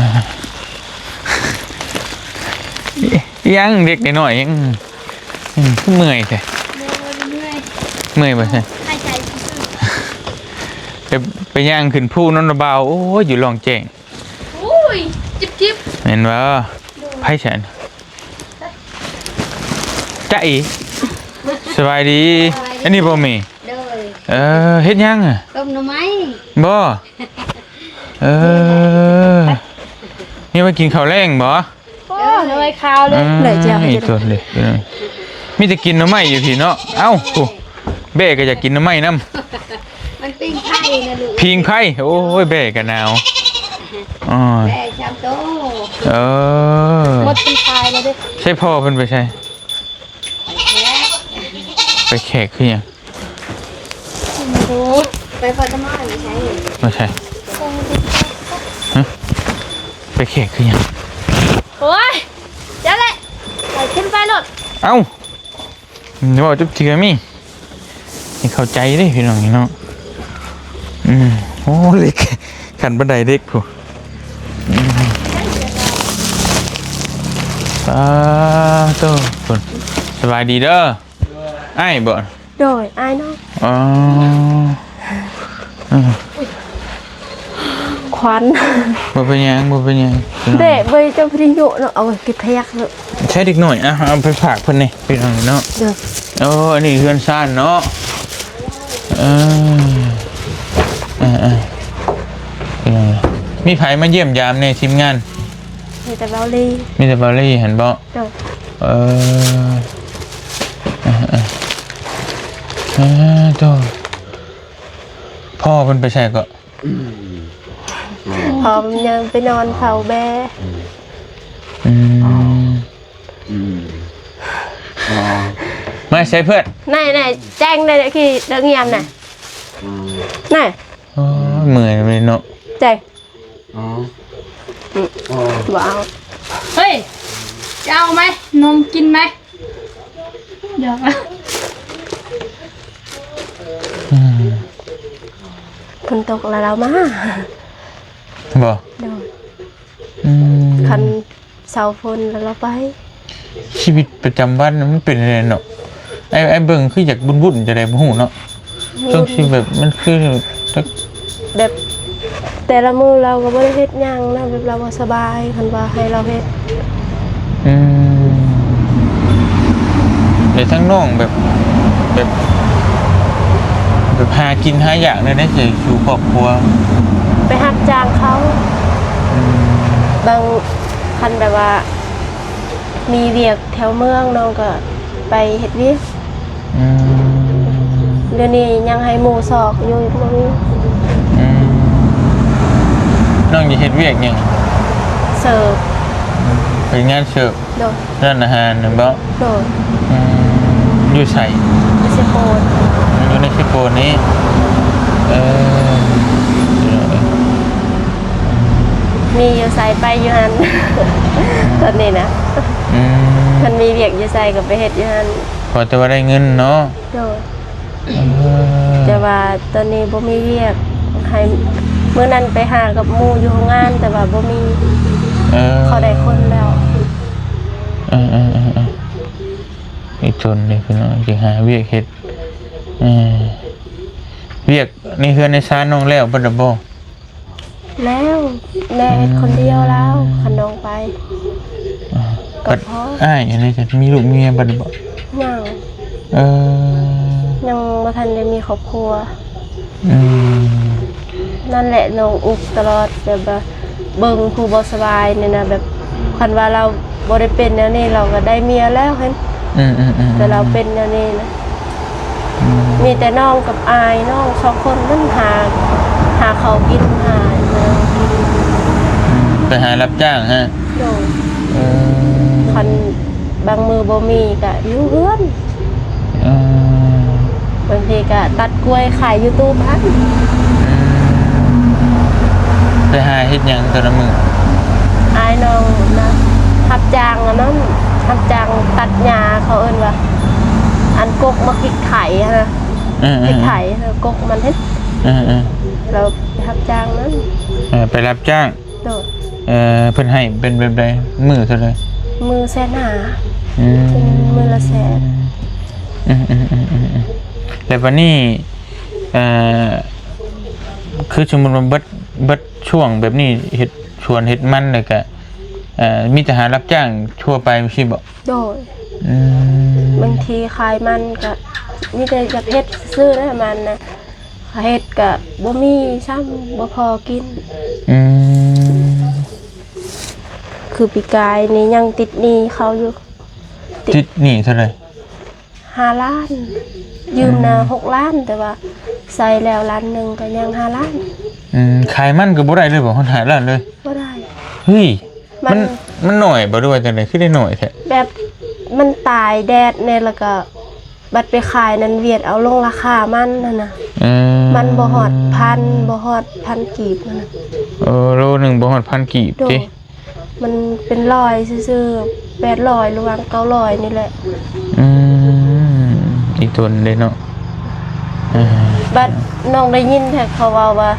ອີຫຍັງເດັກນ້ອຍໆ ຍັງ ຍັງຄືເມື່ອຍແທ້? ບໍ່ ບໍ່ໄດ້ເມື່ອຍ ເມື່ອຍບໍ່? ຫາຍໃຈຊື່ໆ ໄປ ໄປຍ່າງຂຶ້ນພູນຳລະບ່າວ ໂອ້ຍ ຢູ່ລ່ອງແຈ້ງ ໂອ້ຍ ຈິບໆ ແມ່ນບໍ່? ໂດຍ ໃຜຊັ້ນ? ຈ໊ະເອ ສະບາຍດີ ສະບາຍດີ ອັນນີ້ບໍ່ແມ່? ໂດຍ ເອີ ເຮັດຫຍັງອະ? ຕົ້ມໜໍ່ໄມ້ ບໍ່? ເອີ ນີ້ໄວ້ກິນເຂົ້າແລງບໍ່? ໂອ້ ໜໍ່ໄມ້ຂາວເລີຍ ອືມ ໄດ້ເຈົ້າ ອີ່ຕົວເດ້ ມີແຕ່ກິນໜໍ່ໄມ້ຢູ່ພີ້ເນາະ ເອົ້າ ໂອ້ ແບ້ກໍຢາກກິນໜໍ່ໄມ້ນຳ ມັນຜິງໄຟນະລູກ ຜິງໄຟ ໂອ້ຍ ແບ້ກໍໜາວ ອໍ ແບ້ຊ້ຳໂຕ ເອີ ໝົດເປັນພາຍແລ້ວເດ້ ໃສພໍ່ເພິ່ນໄປໃສ? ໄປແຂກຄືຫຍັງ? ໄປເປີດຕະໝໍ້ຢູ່ໃສ? ບໍ່ໃຊ່ ຮະ? ໄປແຂກຄືຫຍັງ? ໂອ້ຍ ຈັ່ງແຫຼະ ໄປຂຶ້ນໄປໂລດ ເອົ້າ ເວົ້າຈັກເທື່ອມີ ໃຫ້ເຂົ້າໃຈເດ້ພີ່ນ້ອງເນາະ ອືມ ໂອ້ ເຫຼັກ ຂັ້ນບັນໄດເຫຼັກພຸ້ນ ອືມ ປາໂຕ ພຸ້ນ ສະບາຍດີເດີ ອ້າຍບໍ່? ໂດຍ ອ້າຍນ້ອງ ອໍ ເອີ ຂວັນ ບໍ່ເປັນຫຍັງ ບໍ່ເປັນຫຍັງ ເດ້ ເບິ່ງເຈົ້າພິທະຍຸເນາະ ເອົາໄວ້ເກັບຂະຫຍັກເນາະ ໃຊ້ເດັກນ້ອຍ ອ່ະ ເອົາໄປຝາກເພິ່ນແດ່ ພີ່ນ້ອງເນາະ ໂດຍ ໂອ້ ອັນນີ້ເຮືອນຊານເນາະ ເອີ ເອີໆ ພີ່ນ້ອງ ມີໃຜມາຢ້ຽມຢາມແດ່ທີມງານ? ມີແຕ່ເບົາລີ ມີແຕ່ເບົາລີຫັ້ນບໍ່? ໂດຍ ເອີ ເອີໆ ເອີ ໂຕ ພໍ່ເພິ່ນໄປໃສເກາະ? ອືມ ພໍ່ເພິ່ນຍັງໄປນອນເຝົ້າແບ້ ອືມ ອືມ ມາໃສເພື່ອນ? ແນ່ໆ ແຈ້ງແນ່ ຂີ່ເລິກງຽມນະ ອືມ ແນ່ ໂອ້ຍ ເມື່ອຍເລີຍເນາະ ແຈ້ງ ອໍ ອືມ ບໍ່ເອົາ ເຮີ້ຍ ຈະເອົາໄໝ? ນົມກິນໄໝ? ຢາກ ອືມ ຝົນຕົກແລ້ວລາວມາ ບໍ່? ໂດຍ ອືມ ຄັນເຊົາຝົນແລ້ວລາວໄປ ຊີວິດປະຈຳວັນມັນເປັນຈັ່ງໃດເນາະ? ອ້າຍ ອ້າຍເບິ່ງຄືຢາກວຸ່ນໆ ຈັ່ງໃດບໍ່ຮູ້ເນາະ ຈັ່ງຊິແບບ ມັນຄືແບບ ແບບແຕ່ລະມື້ລາວກໍບໍ່ໄດ້ເຮັດຫຍັງນະ ແບບລາວບໍ່ສະບາຍ ຄັນວ່າໃຫ້ລາວເຮັດ ອືມ ແລ້ວທາງນ້ອງແບບ ແບບ ແບບຫາກິນຫາຢາກແນວໃດ ຊິສູ່ຄອບຄົວ? ໄປຮັບຈ້າງເຂົາ ອືມ ບາງ ຄັນແບບວ່າ ມີວຽກແຖວເມືອງ ນ້ອງກໍໄປເຮັດວຽກ ອືມ ດຽວນີ້ຍັງໃຫ້ໝູ່ຊອກຢູ່ ບໍ່ມີ ອືມ ນ້ອງຈະເຮັດວຽກຫຍັງ? ເສີບ ເປັນງານເສີບ ໂດຍ ຮ້ານອາຫານແມ່ນບໍ່? ໂດຍ ອືມ ຢູ່ໃສ? ຢູ່ເຊໂປນ ຢູ່ໃນເຊໂປນນີ້ ເອີ ມີຢູ່ໃສໄປຢູ່ຫັ້ນ ຕອນນີ້ນະ ອືມ ຄັນມີວຽກຢູ່ໃສກໍໄປເຮັດຢູ່ຫັ້ນ ຂໍແຕ່ວ່າໄດ້ເງິນເນາະ ໂດຍ ເອີ ແຕ່ວ່າຕອນນີ້ບໍ່ມີວຽກ ໃຫ້ ມື້ນັ້ນໄປຫາກັບໝູ່ຢູ່ໂຮງງານ ແຕ່ວ່າບໍ່ມີ ເອີ ເຂົາໄດ້ຄົນແລ້ວ ເອີໆໆໆ ອີ່ຕົນນີ້ພີ່ນ້ອງ ຊິຫາວຽກເຮັດ ເອີ ວຽກໃນເຮືອນໃນຊານນ້ອງແລ້ວເບິດແລ້ວບໍ່? ແລ້ວ ແມ່ເຮັດຄົນດຽວລາວ ອືມ ຄັນນ້ອງໄປ ອ່າ ກໍພໍ ບັດອ້າຍອັນນີ້ ມີລູກມີເມຍເບິດແລ້ວບໍ່? ຍັງ ເອີ ຍັງບໍ່ທັນໄດ້ມີຄອບຄົວ ອືມ ນັ້ນແຫຼະ ນ້ອງອຸກຕະຫຼອດ ແບບວ່າເບິ່ງຜູ້ບໍ່ສະບາຍນີ້ນະ ແບບ ຄັນວ່າລາວບໍ່ໄດ້ເປັນແນວນີ້ ລາວກໍໄດ້ເມຍແລ້ວຫັ້ນ ອືມໆໆໆ ແຕ່ລາວເປັນແນວນີ້ນະ ອືມ ມີແຕ່ນ້ອງກັບອ້າຍ ນ້ອງສອງຄົນນັ້ນຫາ ຫາເຂົ້າກິນ ຫາແນວກິນ ອືມ ໄປຫາຮັບຈ້າງຮະ? ໂດຍ ເອີ ຄັນ ບາງມື້ບໍ່ມີກະຢູ່ເຮືອນ. ອືມ ບາງທີກະຕັດກ້ວຍຂາຍຢູ່ຕູ້ພັນ. ອືມ ໄປຫາເຮັດຫຍັງແຕ່ລະມື້? ອ້າຍນ້ອງນະ ຮັບຈ້າງອັນນັ້ນ ຮັບຈ້າງຕັດຫຍ້າ ເຂົາເອີ້ນວ່າ ອັນກົກໝາກພິກໄທຫັ້ນນະ. ເອີໆໆ ພິກໄທ ເອີ ກົກມັນເຮັດ. ເອີໆ ແລ້ວໄປຮັບຈ້າງນັ້ນ. ເອີ ໄປຮັບຈ້າງ. ໂດຍ. ເອີ ເພິ່ນໃຫ້ເປັນແບບໃດ? ມື້ເທົ່າໃດ? ມື້ແສນຫ້າ. ອືມ ເປັນມື້ລະແສນ. ອືມໆໆໆໆ ແລ້ວບັດນີ້ ເອີ ຄືສົມມຸດວ່າເບິດ ເບິດຊ່ວງແບບນີ້ ເຮັດສວນເຮັດມັນ ແລ້ວກະ ເອີ ມີແຕ່ຫາຮັບຈ້າງທົ່ວໄປຊີ້ບໍ? ໂດຍ. ອືມ ບາງທີຂາຍມັນກະມີແຕ່ຢາກເຮັດຊື່ໆ ນະ ມັນນະ. ເຮັດກະບໍ່ມີຊ້ຳ ບໍ່ພໍກິນ. ອືມ ຄືປີກາຍນີ້ຍັງຕິດໜີ້ເຂົາຢູ່ ຕິດ ຕິດໜີ້ເທົ່າໃດ? ຫ້າລ້ານ ຢືມນະ ອືມ ຫົກລ້ານ ແຕ່ວ່າໃຊ້ແລ້ວລ້ານໜຶ່ງ ກະຍັງຫ້າລ້ານ. ອືມ ຂາຍມັນກະບໍ່ໄດ້ເລີຍບໍ? ຫົກລ້ານເລີຍ? ບໍ່ໄດ້. ເຮີ້ຍ ມັນ ມັນ ມັນໜ້ອຍບໍ່ ຫຼືວ່າຈັ່ງໃດ ຄືໄດ້ໜ້ອຍແທ້? ແບບມັນຕາຍແດດແດ່ ແລ້ວກະບັດໄປຂາຍນັ້ນ ຫວຽດເອົາລົງລາຄາມັນຫັ້ນນະ. ເອີ ມັນບໍ່ຮອດພັນ ບໍ່ຮອດພັນກີບຫັ້ນນະ. ເອີ ໂລໜຶ່ງບໍ່ຮອດພັນກີບ ໂດຍ ຕິ? ມັນເປັນຮ້ອຍຊື່ໆ ແປດຮ້ອຍ ລະຫວ່າງເກົ້າຮ້ອຍນີ້ແຫຼະ. ອືມ ອີ່ຕົນເດ້ເນາະ. ເອີ ບັດນ້ອງໄດ້ຍິນແທ້ເຂົາເວົ້າວ່າ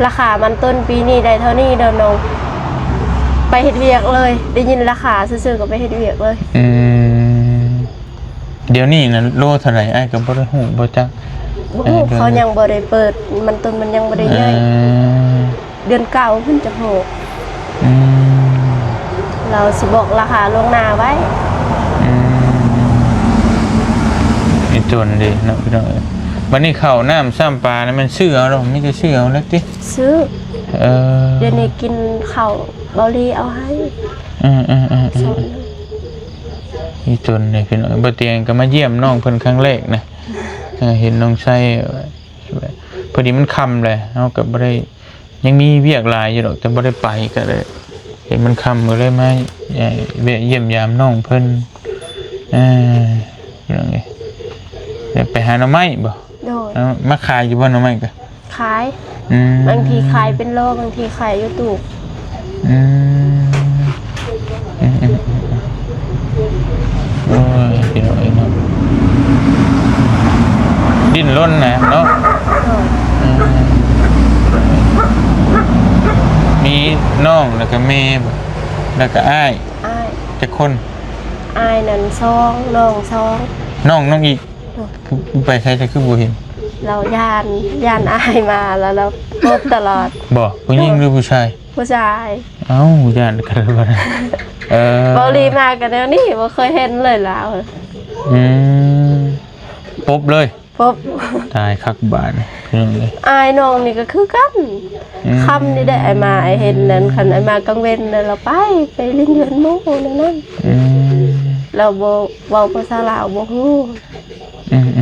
ລາຄາມັນຕົ້ນປີນີ້ໄດ້ເທົ່ານີ້ເດີນ້ອງ ໄປເຮັດວຽກເລີຍ. ໄດ້ຍິນລາຄາຊື່ໆ ກໍໄປເຮັດວຽກເລີຍ. ອືມ ດຽວນີ້ນະ ໂລເທົ່າໃດ? ອ້າຍກໍບໍ່ໄດ້ຮູ້ ບໍ່ຈັກ. ບໍ່ຮູ້ ເອີ ເຂົາຍັງບໍ່ໄດ້ເປີດ ມັນຕົ້ນມັນຍັງບໍ່ໄດ້ໃຫຍ່. ເອີ ເດືອນເກົ້າເພິ່ນຈະຮູ້. ອືມ ລາວຊິບອກລາຄາລ່ວງໜ້າໄວ້. ອືມ ອີ່ຕົນເດ້ເນາະ ພີ່ນ້ອງເອີຍ. ບັດນີ້ເຂົ້ານ້ຳຊ້ຳປານະ ແມ່ນຊື້ເອົາດອກ ມີແຕ່ຊື້ເອົາແລ້ວຕິ? ຊື້. ເອີ ດຽວນີ້ກິນເຂົ້າເບົາລີເອົາໃຫ້. ອືມໆໆໆ ອີ່ຕົນເດ້ ພີ່ນ້ອງ. ບໍ່ຕຽງກໍມາຢ້ຽມນ້ອງເພິ່ນຄັ້ງແລກນະ. ເອີ ເຫັນນ້ອງໄຊ ພໍດີມັນຄ່ຳແຫຼະ ເຮົາກໍບໍ່ໄດ້ ຍັງມີວຽກຫຼາຍຢູ່ດອກ ແຕ່ບໍ່ໄດ້ໄປ ກໍເລີຍເຫັນມັນຄ່ຳ ກໍເລີຍມາ ເອີ ແວະຢ້ຽມຢາມນ້ອງເພິ່ນ. ເອີ ພີ່ນ້ອງເອີຍ ໄດ້ໄປຫາໜໍ່ໄມ້ບໍ່? ໂດຍ. ເອົາ ມາຂາຍຢູ່ບໍ່ໜໍ່ໄມ້ກະ? ຂາຍ. ອືມ ບາງທີຂາຍເປັນໂລ ບາງທີຂາຍຢູ່ຕູ້. ອືມ ອືມໆໆໆ ໂອ້ຍ ພີ່ນ້ອງເອີຍເນາະ ດີ້ນລົນນະເນາະ. ໂດຍ. ອືມ ມີນ້ອງ ແລ້ວກະແມ່ບໍ? ແລ້ວກະອ້າຍ? ອ້າຍ. ຈັກຄົນ? ອ້າຍນັ້ນສອງ ນ້ອງສອງ. ນ້ອງ ນ້ອງອີກ? ໂດຍ. ໄປໃສແຕ່ຄືບໍ່ເຫັນ? ລາວຢ້ານ ຢ້ານອ້າຍມາ ແລ້ວລາວປົບຕະຫຼອດ. ບໍ່? ຜູ້ຍິງ ໂດຍ ຫຼືຜູ້ຊາຍ? ຜູ້ຊາຍ. ເອົ້າ ຢ້ານກັນບໍ່? ເອີ ເບົາລີມາກໍແນວນີ້ ບໍ່ເຄີຍເຫັນເລີຍລາວ. ອືມ ປົບເລີຍ? ປົບ. ຕາຍຄັກບາດນີ້ ພີ່ນ້ອງເອີຍ. ອ້າຍນ້ອງນີ້ກໍຄືກັນ. ອືມ ຄ່ຳນີ້ໄດ້ອ້າຍມາ ອ້າຍເຫັນນັ້ນ ຄັນອ້າຍມາກາງເວັນນັ້ນ ລາວໄປ ໄປຫຼິ້ນເຮືອນໝູ່ນັ້ນ. ອືມ ລາວບໍ່ ເວົ້າພາສາລາວບໍ່ຮູ້. ອືມໆໆໆ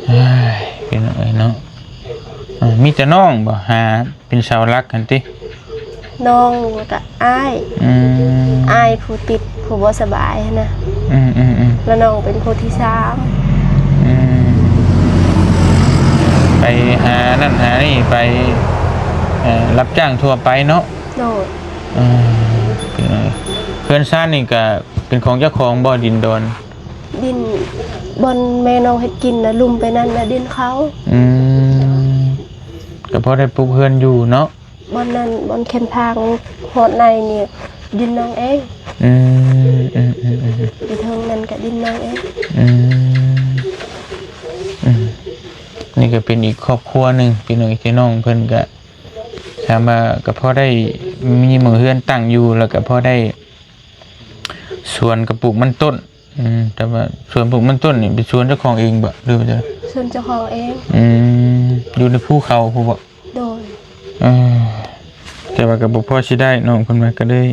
ເອີຍ ພີ່ນ້ອງເອີຍເນາະ. ເອີ ມີແຕ່ນ້ອງບໍ່ຫາເປັນເສົາຫຼັກຫັ້ນຕິ? ນ້ອງ ແລ້ວກະອ້າຍ. ອືມ ອ້າຍຜູ້ຕິດ ຜູ້ບໍ່ສະບາຍຫັ້ນນະ. ອືມໆໆ ແລ້ວນ້ອງເປັນຜູ້ທີສາມ. ອືມ ໄປຫານັ້ນຫານີ້ ໄປ ເອີ ຮັບຈ້າງທົ່ວໄປເນາະ. ໂດຍ. ເອີ ເປັນ ເຮືອນຊານນີ້ກະເປັນຂອງເຈົ້າຂອງບໍ່ ດິນດອນ? ດິນບ່ອນແມ່ນ້ອງເຮັດກິນນະ ລຸ່ມໄປນັ້ນນະ ດິນເຂົາ. ອືມ ກໍພໍໄດ້ປຸກເຮືອນຢູ່ເນາະ. ບ່ອນນັ້ນ ບ່ອນແຄມທາງຮອດໃນນີ້ ດິນນ້ອງເອງ. ອືມ ອືມໆໆໆ ຢູ່ເທິງນັ້ນກໍດິນນ້ອງເອງ. ອືມ ອືມ ນີ້ກໍເປັນອີກຄອບຄົວໜຶ່ງ ພີ່ນ້ອງ ພີ່ນ້ອງເພິ່ນກໍ ຖາມວ່າກໍພໍໄດ້ມີໝ່ອງເຮືອນຕັ້ງຢູ່ ແລ້ວກໍພໍໄດ້ສວນກໍປູກມັນຕົ້ນ. ອືມ ແຕ່ວ່າສວນປູກມັນຕົ້ນນີ້ເປັນສວນເຈົ້າຂອງເອງບໍ່ ຫຼືວ່າຈັ່ງໃດ? ສວນເຈົ້າຂອງເອງ. ອືມ ຢູ່ໃນພູເຂົາພຸ້ນບໍ່? ໂດຍ. ເອີ ແຕ່ວ່າກໍບໍ່ພໍຊິໄດ້ ນ້ອງເພິ່ນວ່າ ກໍເລີຍ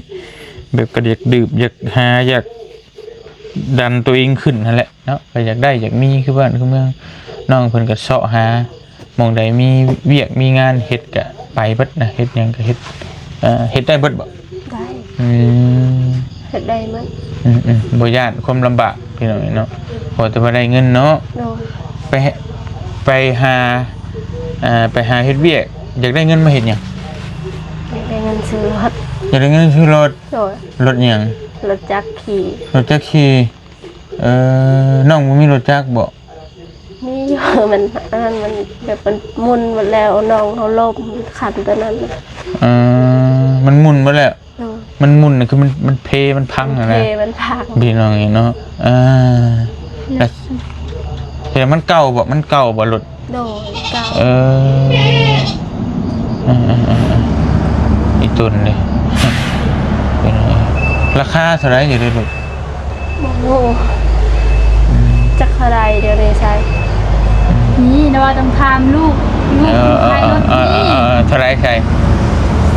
ແບບກໍຢາກດື່ມ ຢາກຫາ ຢາກດັນຕົວເອງຂຶ້ນຫັ້ນແຫຼະເນາະ ກໍຢາກໄດ້ຢາກມີຄືບ້ານຄືເມືອງ. ນ້ອງເພິ່ນກໍເຊາະຫາ ໝ່ອງໃດມີວຽກມີງານເຮັດກະໄປເບິດນະ ເຮັດຫຍັງກະເຮັດ. ເອີ ເຮັດໄດ້ເບິດບໍ່? ໄດ້. ອືມ ເຮັດໄດ້ໝົດ. ອືມໆ ບໍ່ຢ້ານຄວາມລຳບາກພີ່ນ້ອງເນາະ ຂໍແຕ່ວ່າໄດ້ເງິນເນາະ. ໂດຍ. ໄປ ໄປຫາ ອ່າ ໄປຫາເຮັດວຽກ ຢາກໄດ້ເງິນມາເຮັດຫຍັງ? ຢາກໄດ້ເງິນຊື້ລົດ. ຢາກໄດ້ເງິນຊື້ລົດ. ໂດຍ. ລົດຫຍັງ? ລົດຈັກຂີ່. ລົດຈັກຂີ່. ເອີ ນ້ອງບໍ່ມີລົດຈັກບໍ່? ມີຢູ່ ມັນ ອັນນັ້ນມັນແບບມັນໝຸ່ນໝົດແລ້ວ ນ້ອງເຮົາລົ້ມຄັນຕົວນັ້ນ. ເອີ ມັນໝຸ່ນໝົດແລ້ວ. ໂດຍ. ມັນໝຸ່ນ ຄືມັນ ມັນເພ ມັນພັງຫັ້ນນະ ມັນເພ ມັນພັງ ພີ່ນ້ອງເອີຍເນາະ. ອ່າ ແລ້ວ ແລ້ວມັນເກົ່າບໍ່? ມັນເກົ່າບໍ່ລົດ? ໂດຍ ເກົ່າ. ເອີ ເອີໆໆໆ ອີ່ຕົນເດ້ ເປັນ ລາຄາເທົ່າໃດຢູ່ເດ້ລູກ? ບໍ່ຮູ້ ອືມ ຈັກເທົ່າໃດດຽວນີ້ໃສ. ອືມ ນີ້ແຕ່ວ່າຕ້ອງຖາມລູກ ລູກ ເອີ ຂາຍລົດ ເອີ ນີ້ ເອີ ເອີ ເທົ່າໃດໃສ?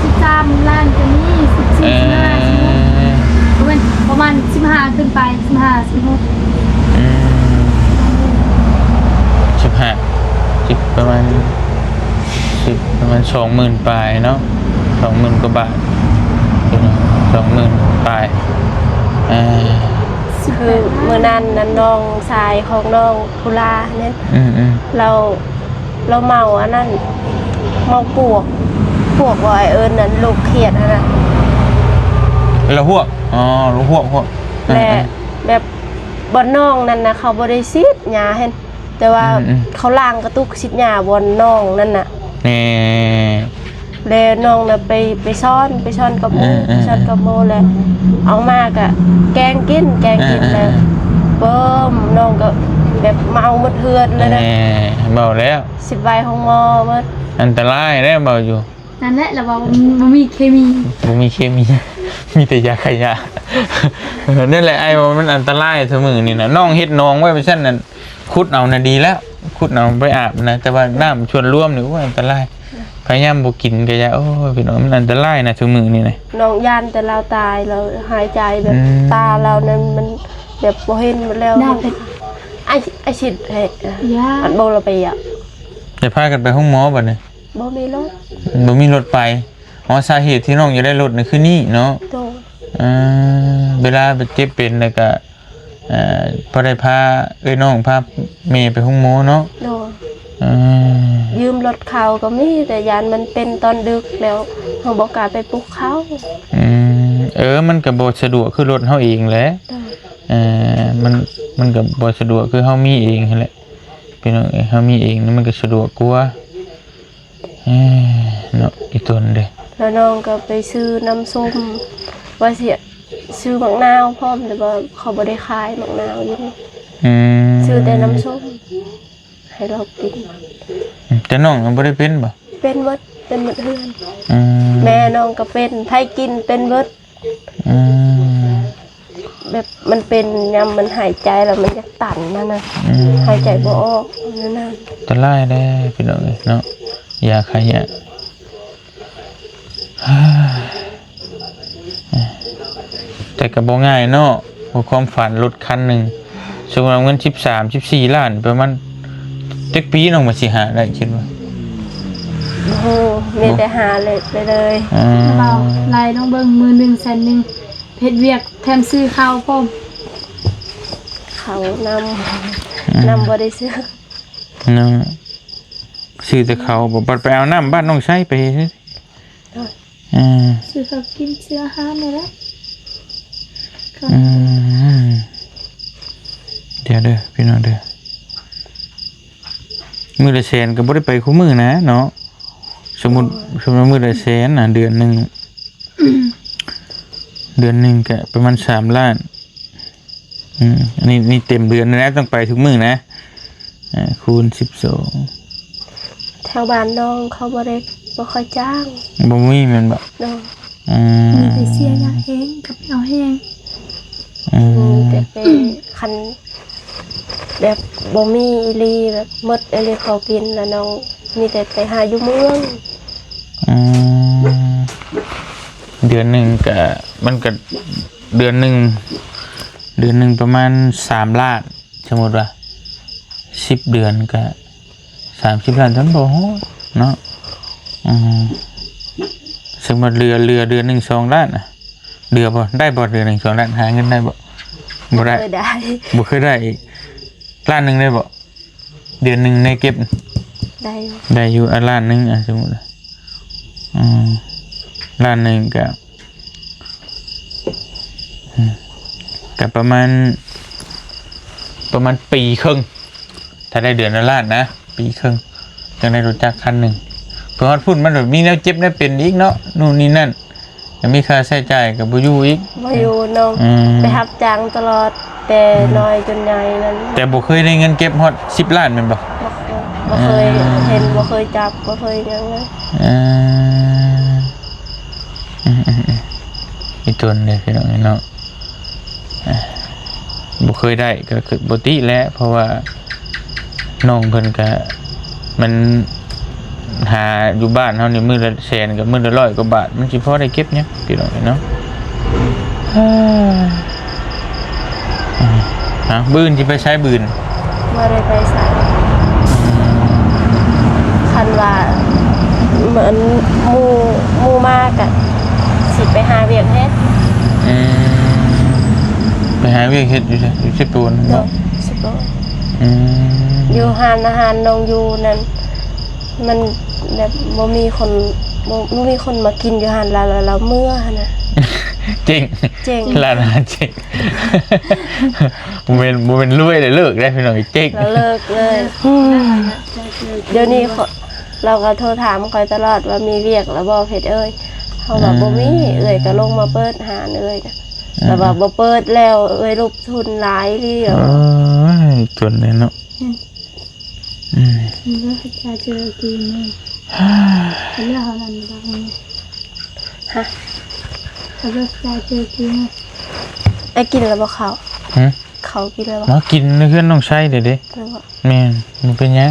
ສິບສາມລ້ານກໍມີ ສິບສີ່ ເອີ ສິບຫ້າ ສິບຫົກ ປະມານ ປະມານສິບຫ້າຂຶ້ນໄປ ສິບຫ້າ ສິບຫົກ. ອືມ ສິບຫ້າ ສິບ ປະມານ ສິບ ປະມານສອງໝື່ນປາຍເນາະ ສອງໝື່ນກວ່າບາດ ສອງໝື່ນປາຍ. ເອີ ຄືມື້ນັ້ນນັ້ນ ນ້ອງຊາຍຂອງນ້ອງຜູ້ລານັ້ນ ອືມໆ ລາວ ລາວເມົາອັນນັ້ນ ເມົາປວກ ປວກບໍ່ ອ້າຍເອີ້ນນັ້ນ ໂລກຄຽດຫັ້ນນະ ລະຫວກ. ອໍ ລະຫວກ ຫວກ ແລະ ເອີໆ ແບບບ່ອນໜອງນັ້ນນະ ເຂົາບໍ່ໄດ້ສີດຫຍ້າຫັ້ນ ແຕ່ວ່າ ອືມໆ ເຂົາລ້າງກະຕຸກສີດຫຍ້າບ່ອນໜອງນັ້ນນະ. ແນ່ ແລ້ວນ້ອງນະໄປ ໄປຊ້ອນ ໄປຊ້ອນກັບໝູ່ ເອີໆໆ ໄປຊ້ອນກັບໝູ່ ແລ້ວເອົາມາກະແກງກິນ ແກງກິນ ເອີໆໆ ແລ້ວ ເບິ່ມ ນ້ອງກໍແບບເມົາໝົດເຮືອນເລີຍນະ. ແນ່ ເວົ້າແລ້ວ ສິບໃບຂອງໝໍໝົດ ອັນຕະລາຍເດ້ ເວົ້າຢູ່. ນັ້ນແຫຼະ ລະວ່າບໍ່ມີເຄມີ ບໍ່ມີເຄມີ ມີແຕ່ຢາຂະຫຍະ. ນັ້ນແຫຼະ ອ້າຍວ່າມັນອັນຕະລາຍຊຸມື້ນີ້ນະ. ນ້ອງເຮັດໜອງໄວ້ວ່າຊັ້ນນັ້ນ ຂຸດເອົານະດີແລ້ວ ຂຸດເອົາໄປອາບນະ ແຕ່ວ່ານ້ຳສ່ວນລວມນີ້ ໂອ້ຍ ອັນຕະລາຍ. ພະຍາຍາມບໍ່ກິນກະຢ່າ. ໂອ້ຍ ພີ່ນ້ອງ ມັນອັນຕະລາຍນະຊຸມື້ນີ້ນະ. ນ້ອງຢ້ານແຕ່ລາວຕາຍ ລາວຫາຍໃຈແບບ ອືມ ຕາລາວນັ້ນມັນແບບບໍ່ເຫັນໝົດແລ້ວ. ອ້າຍ ອ້າຍຊິດໃຫ້ ອັນບໍ່ລະໄປອະ ຈະພາກັນໄປໂຮງໝໍບັດນີ້. ບໍ່ມີລົດ ບໍ່ມີລົດໄປ. ອໍ ສາເຫດທີ່ນ້ອງຢາກໄດ້ລົດນີ້ຄືນີ້ເນາະ. ໂດຍ. ເອີ ເວລາເຈັບເປັນແລ້ວກະ ເອີ ພໍໄດ້ພາເອື້ອຍນ້ອງ ພາແມ່ໄປໂຮງໝໍເນາະ. ໂດຍ. ເອີ ຢືມລົດເຂົາກໍມີ ແຕ່ຢ້ານມັນເປັນຕອນດຶກແລ້ວ ເຮົາບໍ່ກ້າໄປປຸກເຂົາ. ອືມ ເອີ ມັນກໍບໍ່ສະດວກຄືລົດເຮົາເອງແຫຼະ. ໂດຍ. ເອີ ມັນ ມັນກໍບໍ່ສະດວກຄືເຮົາມີເອງຫັ້ນແຫຼະ ພີ່ນ້ອງເອີຍ. ເຮົາມີເອງມັນກໍສະດວກກວ່າ. ເອີ ເນາະ ອີ່ຕົນເດ້. ແລ້ວນ້ອງກໍໄປຊື້ນ້ຳສົ້ມ ວ່າຊິຊື້ໝາກນາວພ້ອມ ແຕ່ວ່າເຂົາບໍ່ໄດ້ຂາຍໝາກນາວຢູ່ນີ້. ອືມ ຊື້ແຕ່ນ້ຳສົ້ມໃຫ້ລາວກິນ. ອືມ ແຕ່ນ້ອງຍັງບໍ່ໄດ້ເປັນບໍ່? ເປັນໝົດ ເປັນໝົດເຮືອນ. ອືມ ແມ່ນ້ອງກໍເປັນ ໃຜກິນເປັນໝົດ. ອືມ ແບບມັນເປັນຍາມມັນຫາຍໃຈແລ້ວມັນຢາກຕັນຫັ້ນນະ. ອືມ ຫາຍໃຈບໍ່ອອກນັ້ນນະ. ອັນຕະລາຍເດ້ພີ່ນ້ອງເອີຍເນາະ ຢາຂະຫຍະ. ແຕ່ກໍບໍ່ງ່າຍເນາະ ເພາະຄວາມຝັນລົດຄັນໜຶ່ງ ສົມມຸດວ່າເງິນສິບສາມ ສິບສີ່ລ້ານ ປະມານຈັກປີນ້ອງວ່າຊິຫາໄດ້ ຄິດວ່າ? ໂອ້ໂຫ ມີແຕ່ຫາເລີຍໄປເລີຍ. ອືມ ເວົ້າໄລ່ນ້ອງເບິ່ງ ມື້ໜຶ່ງແສນໜຶ່ງ ເຮັດວຽກແຖມຊື້ເຂົ້າພ້ອມ. ເຂົ້ານຳ ອືມ ນຳບໍ່ໄດ້ຊື້ ນຳ ຊື້ແຕ່ເຂົ້າບໍ່ ບັດໄປເອົານ້ຳບ້ານນ້ອງໄຊໄປເຮັດ. ໂດຍ. ອືມ ຊື້ເຂົ້າກິນ ຊື້ອາຫານນີ້ແຫຼະ. ອືມ ດຽວເດີພີ່ນ້ອງເດີ ມື້ລະແສນກໍບໍ່ໄດ້ໄປຄູ່ມື້ນະເນາະ. ສົມມຸດ ໂດຍ ສົມມຸດມື້ລະແສນນະ ເດືອນໜຶ່ງ ເດືອນໜຶ່ງກະປະມານສາມລ້ານ. ອືມ ອັນນີ້ ນີ້ເຕັມເດືອນແລ້ວ ຕ້ອງໄປທຸກມື້ນະ. ອ່າ ຄູນສິບສອງ ແຖວບ້ານນ້ອງເຂົາບໍ່ໄດ້ ບໍ່ຄ່ອຍຈ້າງ. ບໍ່ມີແມ່ນບໍ່? ໂດຍ. ອືມ ມີແຕ່ເສຍຢາແຮງກັບເອົາແຮງ. ອືມ ມີແຕ່ໄປ ຄັນແບບບໍ່ມີອີ່ຫຼີ ແບບໝົດອີ່ຫຼີເຂົ້າກິນ ແລ້ວນ້ອງມີແຕ່ໄປຫາຢູ່ເມືອງ. ອືມ ເດືອນໜຶ່ງກະ ມັນກະ ເດືອນໜຶ່ງ ເດືອນໜຶ່ງປະມານສາມລ້ານ ສົມມຸດວ່າສິບເດືອນກະສາມສິບລ້ານ ມັນບໍ່ຮອດເນາະ. ອືມ ສົມມຸດເຫຼືອ ເຫຼືອເດືອນໜຶ່ງສອງລ້ານນະ ເຫຼືອບໍ່? ໄດ້ບໍ່ເດືອນໜຶ່ງສອງລ້ານ? ຫາເງິນໄດ້ບໍ່? ບໍ່ໄດ້ ບໍ່ເຄີຍໄດ້ ບໍ່ເຄີຍໄດ້ອີກ. ລ້ານໜຶ່ງໄດ້ບໍ່? ເດືອນໜຶ່ງໄດ້ເກັບ? ໄດ້ຢູ່ ໄດ້ຢູ່ ອ່າ ລ້ານໜຶ່ງ ອ່າ ສົມມຸດ ອືມ ລ້ານໜຶ່ງກະ ອືມ ກະປະມານ ປະມານປີເຄິ່ງ ຖ້າໄດ້ເດືອນລະລ້ານນະ ປີເຄິ່ງ ຈັ່ງໄດ້ລົດຈັກຄັນໜຶ່ງ. ໄປຮອດພຸ້ນມັນແບບມີແນວເຈັບແນວເປັນອີກເນາະ ນູ່ນນີ້ນັ້ນ ກະມີຄ່າໃຊ້ຈ່າຍກະບໍ່ຢູ່ອີກ ບໍ່ຢູ່ນ້ອງ ອືມ ໄປຮັບຈ້າງຕະຫຼອດ ແຕ່ ອືມ ນ້ອຍຈົນໃຫຍ່ນັ້ນ. ແຕ່ບໍ່ເຄີຍໄດ້ເງິນເກັບຮອດສິບລ້ານແມ່ນບໍ່? ບໍ່ເຄີຍ ບໍ່ເຄີຍ ອ່າ ເຫັນ ບໍ່ເຄີຍຈັບ ບໍ່ເຄີຍຫຍັງເລີຍ. ອ່າ ອືມໆໆ ອີ່ຕົນເດ້ພີ່ນ້ອງເນາະ ອ່າ ບໍ່ເຄີຍໄດ້ກະຄືປົກກະຕິແຫຼະ ເພາະວ່າ ນ້ອງເພິ່ນກະ ມັນຫາຢູ່ບ້ານເຮົານີ້ມື້ລະແສນ ກະມື້ລະຮ້ອຍກວ່າບາດ ມັນຊິພໍໄດ້ເກັບຫຍັງພີ່ນ້ອງເນາະ. ເອີ ເອົາ ມື້ອື່ນຊິໄປໃສ? ມື້ອື່ນບໍ່ໄດ້ໄປໃສ ອືມ ຄັນວ່າ ເໝືອນໝູ່ ໝູ່ມາກະຊິໄປຫາວຽກເຮັດ. ອືມ ໄປຫາວຽກເຮັດຢູ່ໃສ? ຢູ່ເຊໂປນ ໂດ ເນາະ ເຊໂປນ ອືມ ຢູ່ຮ້ານອາຫານນ້ອງຢູ່ນັ້ນ ມັນແບບບໍ່ມີຄົນ ບໍ່ ບໍ່ມີຄົນມາກິນຢູ່ຫັ້ນ ແລ້ວ ແລ້ວ ແລ້ວເມືອຫັ້ນນະ. ເຈັງ ເຈັງ ຮ້ານອາຫານເຈັງ ບໍ່ແມ່ນ ບໍ່ແມ່ນລວຍແລ້ວເລີກໄດ້ພີ່ນ້ອງ ເຈັງ ແລ້ວເລີກເລີຍ. ດຽວນີ້ ລາວກໍໂທຖາມຂ້ອຍຕະຫຼອດວ່າ ມີວຽກແລ້ວບໍ່ເພັດເອີຍ? ເຮົາວ່າ ອືມ ບໍ່ມີ ເອື້ອຍກໍລົງມາເປີດຮ້ານເອື້ອຍນະ ອືມ ແຕ່ວ່າບໍ່ເປີດແລ້ວ ເອື້ອຍລົງທຶນຫຼາຍອີ່ຫຼີ. ໂອ້ຍ ຈົນແລ້ວເນາະ ອືມ ອືມ ເວລາເຮົານັ້ນບັກນີ້ ຮະ ເວລາເຮົາກິນ ໄອ້ກິນແລ້ວບໍ່ເຂົ້າ? ຫື? ເຂົ້າກິນແລ້ວບໍ່? ມາກິນໃນເຮືອນນ້ອງໄຊເດ້ເດ້. ແມ່ນ ບໍ່ເປັນຫຍັງ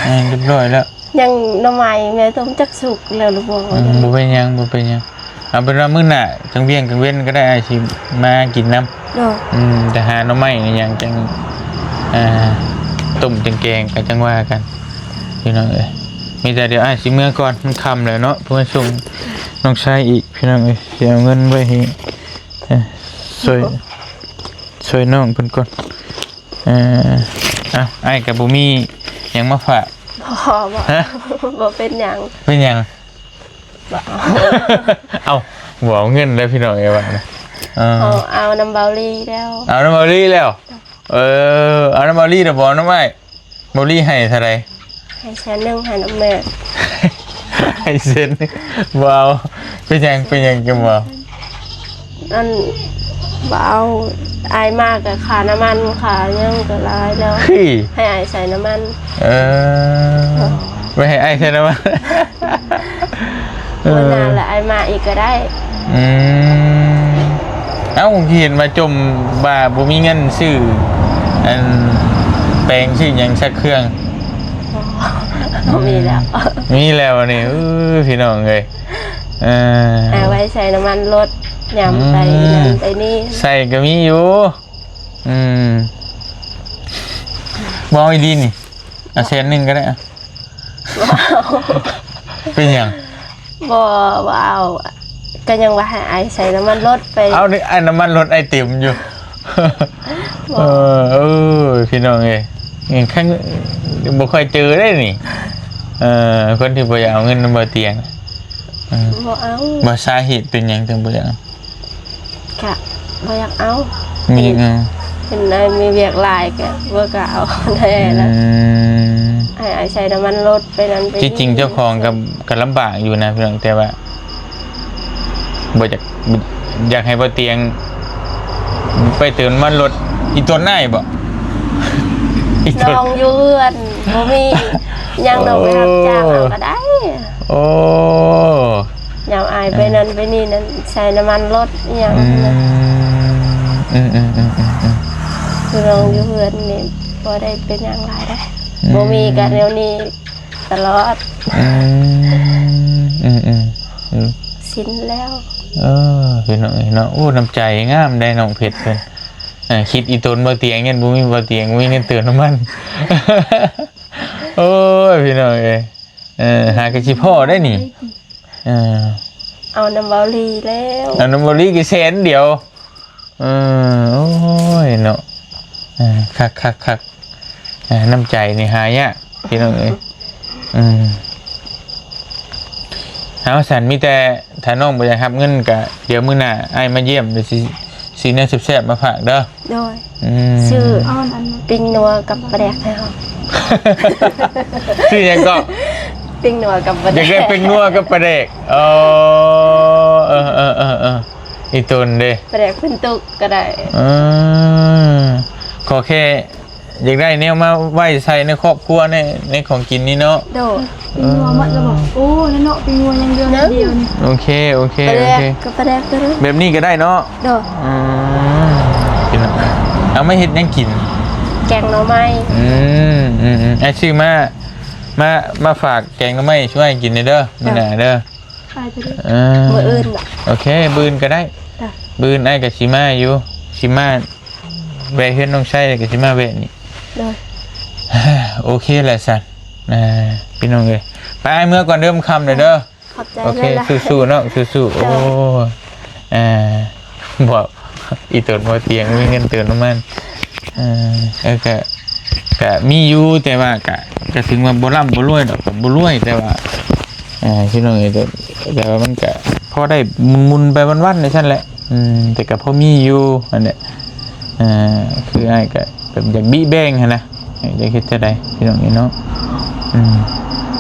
ແມ່ນ ຮຽບຮ້ອຍແລ້ວ. ຍັງໜໍ່ໄມ້ແມ່ຕົ້ມຈັກສຸກແລ້ວຫຼືບໍ່? ອືມ ບໍ່ເປັນຫຍັງ ບໍ່ເປັນຫຍັງ. ເອົາເປັນວ່າມື້ໜ້າກາງວຽງກາງເວັນກໍໄດ້ ອ້າຍຊິມາກິນນຳ. ໂດຍ ອືມ ຈະຫາໜໍ່ໄມ້ອີ່ຫຍັງຈັ່ງ ອ່າ ຕົ້ມຈັ່ງແກງກໍຈັ່ງວ່າກັນ ພີ່ນ້ອງເອີຍ. ມີແຕ່ດຽວອ້າຍຊິເມືອກ່ອນ ມັນຄ່ຳແລ້ວເນາະ ເພື່ອສົ່ງນ້ອງຊາຍອີກ ພີ່ນ້ອງເອີຍ. ຊິເອົາເງິນໄວ້ໃຫ້ ເອີ ຊ່ວຍ ໂອ້ ຊ່ວຍນ້ອງເພິ່ນກ່ອນ. ເອີ ເອົ້າ ອ້າຍກໍບໍ່ມີຫຍັງມາຝາກ. ບໍ່ ບໍ່ ຮະ? ບໍ່ເປັນຫຍັງ. ເປັນຫຍັງ? ບໍ່ເອົາ ເອົ້າ ບໍ່ເອົາເງິນແລ້ວ ພີ່ນ້ອງເອີຍ ວ່ານະ. ເອີ ເອົາ ເອົານຳເບົາລີແລ້ວ. ເອົານຳເບົາລີແລ້ວ. ເອີ ເອົານຳເບົາລີແລ້ວ ບໍ່ເອົານຳອ້າຍ. ເບົາລີໃຫ້ເທົ່າໃດ? ໃຫ້ແສນໜຶ່ງ ໃຫ້ນຳແມ່. ໃຫ້ແສນໜຶ່ງ ບໍ່ເອົາ. ເປັນຫຍັງ ເປັນຫຍັງຈຶ່ງບໍ່ເອົາ? ອັນ ບໍ່ເອົາ ອ້າຍມາກະຄ່ານ້ຳມັນ ຄ່າຫຍັງກະຫຼາຍແລ້ວ. ເຮີ້ຍ ໃຫ້ອ້າຍໃສ່ນ້ຳມັນ. ເອີ ໄວ້ໃຫ້ອ້າຍໃສ່ນ້ຳມັນ. ເອີ ມື້ໜ້າລະອ້າຍມາອີກກໍໄດ້. ອືມ ເອົ້າ ເຫັນວ່າຈົ່ມວ່າບໍ່ມີເງິນຊື້ ອັນ ແປງ ຊື້ຫຍັງ ຊັກເຄື່ອງ. ບໍ່ ບໍ່ມີແລ້ວ. ອືມ ມີແລ້ວນີ້ ເອີ ພີ່ນ້ອງເອີຍ. ເອີ ເອົາໄວ້ໃສ່ນ້ຳມັນລົດ ຍາມໄປນັ້ນໄປນີ້. ອືມ ໃສ່ກໍມີຢູ່. ອືມ ບໍ່ເອົາອີ່ຫຼີນີ້ ເອົາແສນໜຶ່ງກໍໄດ້ອະ. ບໍ່ເອົາ. ເປັນຫຍັງ? ບໍ່ ບໍ່ເອົາ. ກໍຍັງວ່າໃຫ້ອ້າຍໃສ່ນ້ຳມັນລົດໄປ. ເອົານີ້ ອ້າຍ ນ້ຳມັນລົດອ້າຍເຕັມຢູ່. ບໍ່ ເອີ ເອີ ພີ່ນ້ອງເອີຍ ຄັ້ງ ບໍ່ຄ່ອຍເຈີໄດ້ນີ້. ເອີ ຄົນທີ່ບໍ່ຢາກເອົາເງິນນຳບໍ່ຕຽງ. ເອີ ບໍ່ເອົາ. ວ່າສາເຫດເປັນຫຍັງຈຶ່ງບໍ່ຢາກເອົາ? ກະບໍ່ຢາກເອົາ. ມີຫຍັງເອົາ? ເຫັນອ້າຍມີວຽກຫຼາຍກະບໍ່ກ້າເອົາແດ່ລະ. ອືມ ໃຫ້ອ້າຍໃສ່ນ້ຳມັນລົດໄປນັ້ນໄປນີ້. ທີ່ຈິງເຈົ້າຂອງກໍ ກໍລຳບາກຢູ່ນະພີ່ນ້ອງ ແຕ່ວ່າບໍ່ຢາກ ຢາກໃຫ້ບໍ່ຕຽງໄປເຕີມນ້ຳມັນລົດ. ອີ່ຕົນອ້າຍບໍ? ອີ່ຕົນ ນ້ອງຢູ່ເຮືອນ ບໍ່ມີຫຍັງດອກ ໄປຮັບຈ້າງເອົາກໍໄດ້. ໂອ້ ຍາມອ້າຍໄປນັ້ນໄປນີ້ນັ້ນ ໃສ່ນ້ຳມັນລົດອີ່ຫຍັງ. ອືມ ຫັ້ນນະ. ອືມໆໆໆໆ ຄືນ້ອງຢູ່ເຮືອນນີ້ບໍ່ໄດ້ເປັນຫຍັງຫຼາຍເດ້. ອືມ ບໍ່ມີກໍແນວນີ້ຕະຫຼອດ. ອືມ ອືມໆ ອືມ ຊິນແລ້ວ. ເອີ ພີ່ນ້ອງເອີຍເນາະ ໂອ້ ນ້ຳໃຈງາມໄດ໋ນ້ອງເພັດເພິ່ນ. ເອີ ຄິດອີ່ຕົນບໍ່ຕຽງ ຍັງບໍ່ມີບໍ່ຕຽງ ບໍ່ມີເງິນເຕີມນ້ຳມັນ. ໂອ້ຍ ພີ່ນ້ອງເອີຍ ເອີ ຫາກໍຊິພໍ້ໄດ້ນີ້. ເອີ ເອົານຳເບົາຫຼີແລ້ວ ເອົານຳເບົາຫຼີກໍແສນດຽວ. ເອີ ໂອ້ຍເນາະ ເອີ ຄັກໆໆ ເອີ ນ້ຳໃຈນີ້ຫາຍາກພີ່ນ້ອງເອີຍ. ອືມ ເອົາ ຊັ້ນມີແຕ່ ຖ້ານ້ອງບໍ່ຢາກຮັບເງິນກະ ດຽວມື້ໜ້າອ້າຍມາຢ້ຽມ ດຽວຊິ ຊື້ແນວແຊບໆມາຝາກເດີ. ໂດຍ ອືມ ຊື້ ເອົາອັນ ປີ້ງນົວກັບປາແດກໃຫ້ເຮົາ. ຊື້ຫຍັງເກາະ? ປີ້ງນົວກັບປາແດກ. ຢາກໄດ້ປີ້ງນົວກັບປາແດກ. ເອີ ເອີໆໆໆ ອີ່ຕົນເດ້ ປາແດກເພິ່ນຕຸກກໍໄດ້. ເອີ ຂໍແຄ່ ຢາກໄດ້ແນວມາໄວ້ໃສ່ໃນຄອບຄົວ ໃນ ໃນຂອງກິນນີ້ເນາະ. ໂດຍ ເອີ ປີ້ງນົວໝົດແລ້ວບໍ? ໂອ້ ນັ້ນເນາະ ປີ້ງນົວຍັງເດືອນດຽວນີ້. ໂອເຄ ໂອເຄ ປາແດກ ໂອເຄ ກັບປາແດກກໍໄດ້ ແບບນີ້ກໍໄດ້ເນາະ. ໂດຍ ອືມ ພີ່ນ້ອງ ເອົາມາເຮັດຫຍັງກິນ? ແກງໜໍ່ໄມ້. ອືມ ອືມໆ ອ້າຍຊື້ມາ ມາ ມາຝາກແກງໜໍ່ໄມ້ຊ່ວຍກິນແດ່ເດີ ມື້ໜ້າເດີ. ຂາຍໄປເດີ ເອີ ມື້ອື່ນບໍ? ໂອເຄ ມື້ອື່ນກໍໄດ້. ຈ້ະ ມື້ອື່ນອ້າຍກໍຊິມາຢູ່ ຊິມາແວະເຮືອນນ້ອງໄຊ ແລ້ວກໍຊິມາແວະນີ້. ໂດຍ ໂອເຄແຫຼະຊັ້ນ ພີ່ນ້ອງເອີຍ ໄປອ້າຍເມືອກ່ອນເດີ ມັນຄ່ຳແລ້ວເດີ. ຂອບໃຈ ໂອເຄ ຫຼາຍໆ ສູ້ໆເນາະ ສູ້ໆ. ໂອ້ ໂດຍ ເອີ ບໍ່ ອີ່ຕົນບໍ່ຕຽງ ມີເງິນເຕີມນ້ຳມັນ. ເອີ ເອີ ກະ ກະມີຢູ່ ແຕ່ວ່າກະ ກະຖືວ່າບໍ່ລ່ຳບໍ່ລວຍດອກ ກະບໍ່ລວຍ ແຕ່ວ່າ ເອີ ພີ່ນ້ອງເອີຍ ແຕ່ ແຕ່ວ່າມັນກະພໍໄດ້ໝຸ່ນໆໄປວັນໆ ຈັ່ງຊັ້ນແຫຼະ. ອືມ ແຕ່ກະພໍມີຢູ່ຫັ້ນແຫຼະ. ເອີ ຄືອ້າຍກະ ແບບຢາກບິແບ່ງຫັ້ນນະ ເອີ ຢາກເຮັດຈັ່ງໃດພີ່ນ້ອງເອີຍເນາະ. ອືມ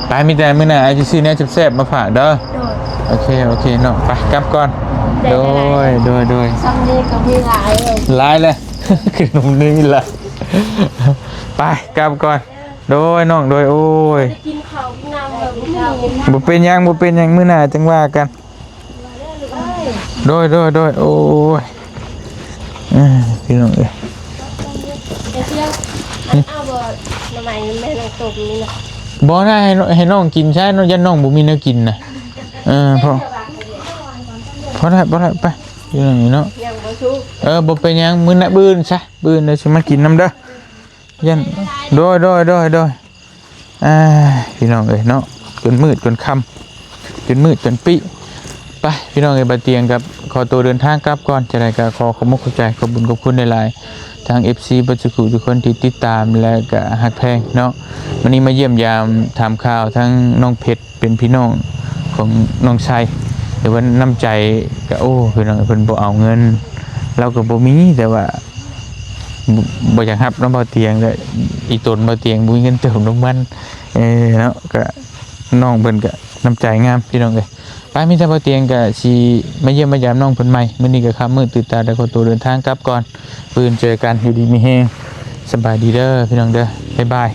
ໄປ ມີແຕ່ມື້ໜ້າອ້າຍຊິຊື້ແນວແຊບໆມາຝາກເດີ. ໂດຍ ໂອເຄ ໂອເຄເນາະ ໄປ ກັບກ່ອນ. ໂດຍ ໂດຍ ໂດຍ ຊ່ຳນີ້ກໍມີຫຼາຍເລີຍ ຫຼາຍເລີຍ ຂະໜົມນີ້ມີຫຼາຍ. ໄປ ກັບກ່ອນ. ໂດຍ ນ້ອງ ໂດຍ ໂອ້ຍ ກິນເຂົ້າກິນນ້ຳແລ້ວບໍ່ມີ. ບໍ່ເປັນຫຍັງ ບໍ່ເປັນຫຍັງ ມື້ໜ້າຈັ່ງວ່າກັນ. ໂດຍ ໂດຍ ໂດຍ ໂອ້ຍ ເອີ ພີ່ນ້ອງເອີຍ ໄປທ່ຽວ ເອົາບໍ່ ໜໍ່ໄມ້ແມ່ນ້ອງຕົ້ມນີ້ນະ? ບໍ່ນະ ໃຫ້ ໃຫ້ນ້ອງກິນຊະ ຢ້ານນ້ອງບໍ່ມີແນວກິນນະ. ເອີ ພໍ ພໍແລ້ວ ພໍແລ້ວ ໄປ ພີ່ນ້ອງເອີຍເນາະ. ຍັງບໍ່ສຸກ ເອີ ບໍ່ເປັນຫຍັງ ມື້ໜ້າ ມື້ອື່ນຊະ ມື້ອື່ນເດີ ຊິມາກິນນຳເດີ. ຢ້ານ ໂດຍ ໂດຍ ໂດຍ ໂດຍ ອ່າ ພີ່ນ້ອງເອີຍເນາະ ຈົນມືດຈົນຄ່ຳ ຈົນມືດຈົນປິ. ໄປ ພີ່ນ້ອງເອີຍ ບ່າວຕຽງກັບຂໍຕົວເດີນທາງກັບກ່ອນ. ຈັ່ງໃດກໍຂໍຂອບມຸກຂອບໃຈ ຂອບບຸນຂອບຄຸນຫຼາຍໆ ທາງເອັຟຊີເບິດສູ່ຜູ້ສູ່ຄົນທີ່ຕິດຕາມ ແລະ ກະຮັກແພງເນາະ. ມື້ນີ້ມາຢ້ຽມຢາມຖາມຂ່າວທັງນ້ອງເພັດ ເປັນພີ່ນ້ອງຂອງນ້ອງໄຊ ແຕ່ວ່ານ້ຳໃຈກະ ໂອ້ ພີ່ນ້ອງ ເພິ່ນບໍ່ເອົາເງິນ ລາວກໍບໍ່ມີ ແຕ່ວ່າ ບໍ່ ບໍ່ຢາກຮັບນຳບ່າວຕຽງ ແລະ ອີ່ຕົນບ່າວຕຽງບໍ່ມີເງິນເຕີມນ້ຳມັນ ເອີ ເນາະ. ກະນ້ອງເພິ່ນກະນ້ຳໃຈງາມ ພີ່ນ້ອງເອີຍ. ໄປ ມີແຕ່ບ່າວຕຽງກະຊິມາຢ້ຽມມາຢາມນ້ອງເພິ່ນໃໝ່. ມື້ນີ້ກະຄ່ຳມືດຕື່ນຕາ ແລ້ວຂໍຕົວເດີນທາງກັບກ່ອນ. ມື້ອື່ນເຈີກັນ ຢູ່ດີມີແຮງ ສະບາຍດີເດີ ພີ່ນ້ອງເດີ ບາຍບາຍ.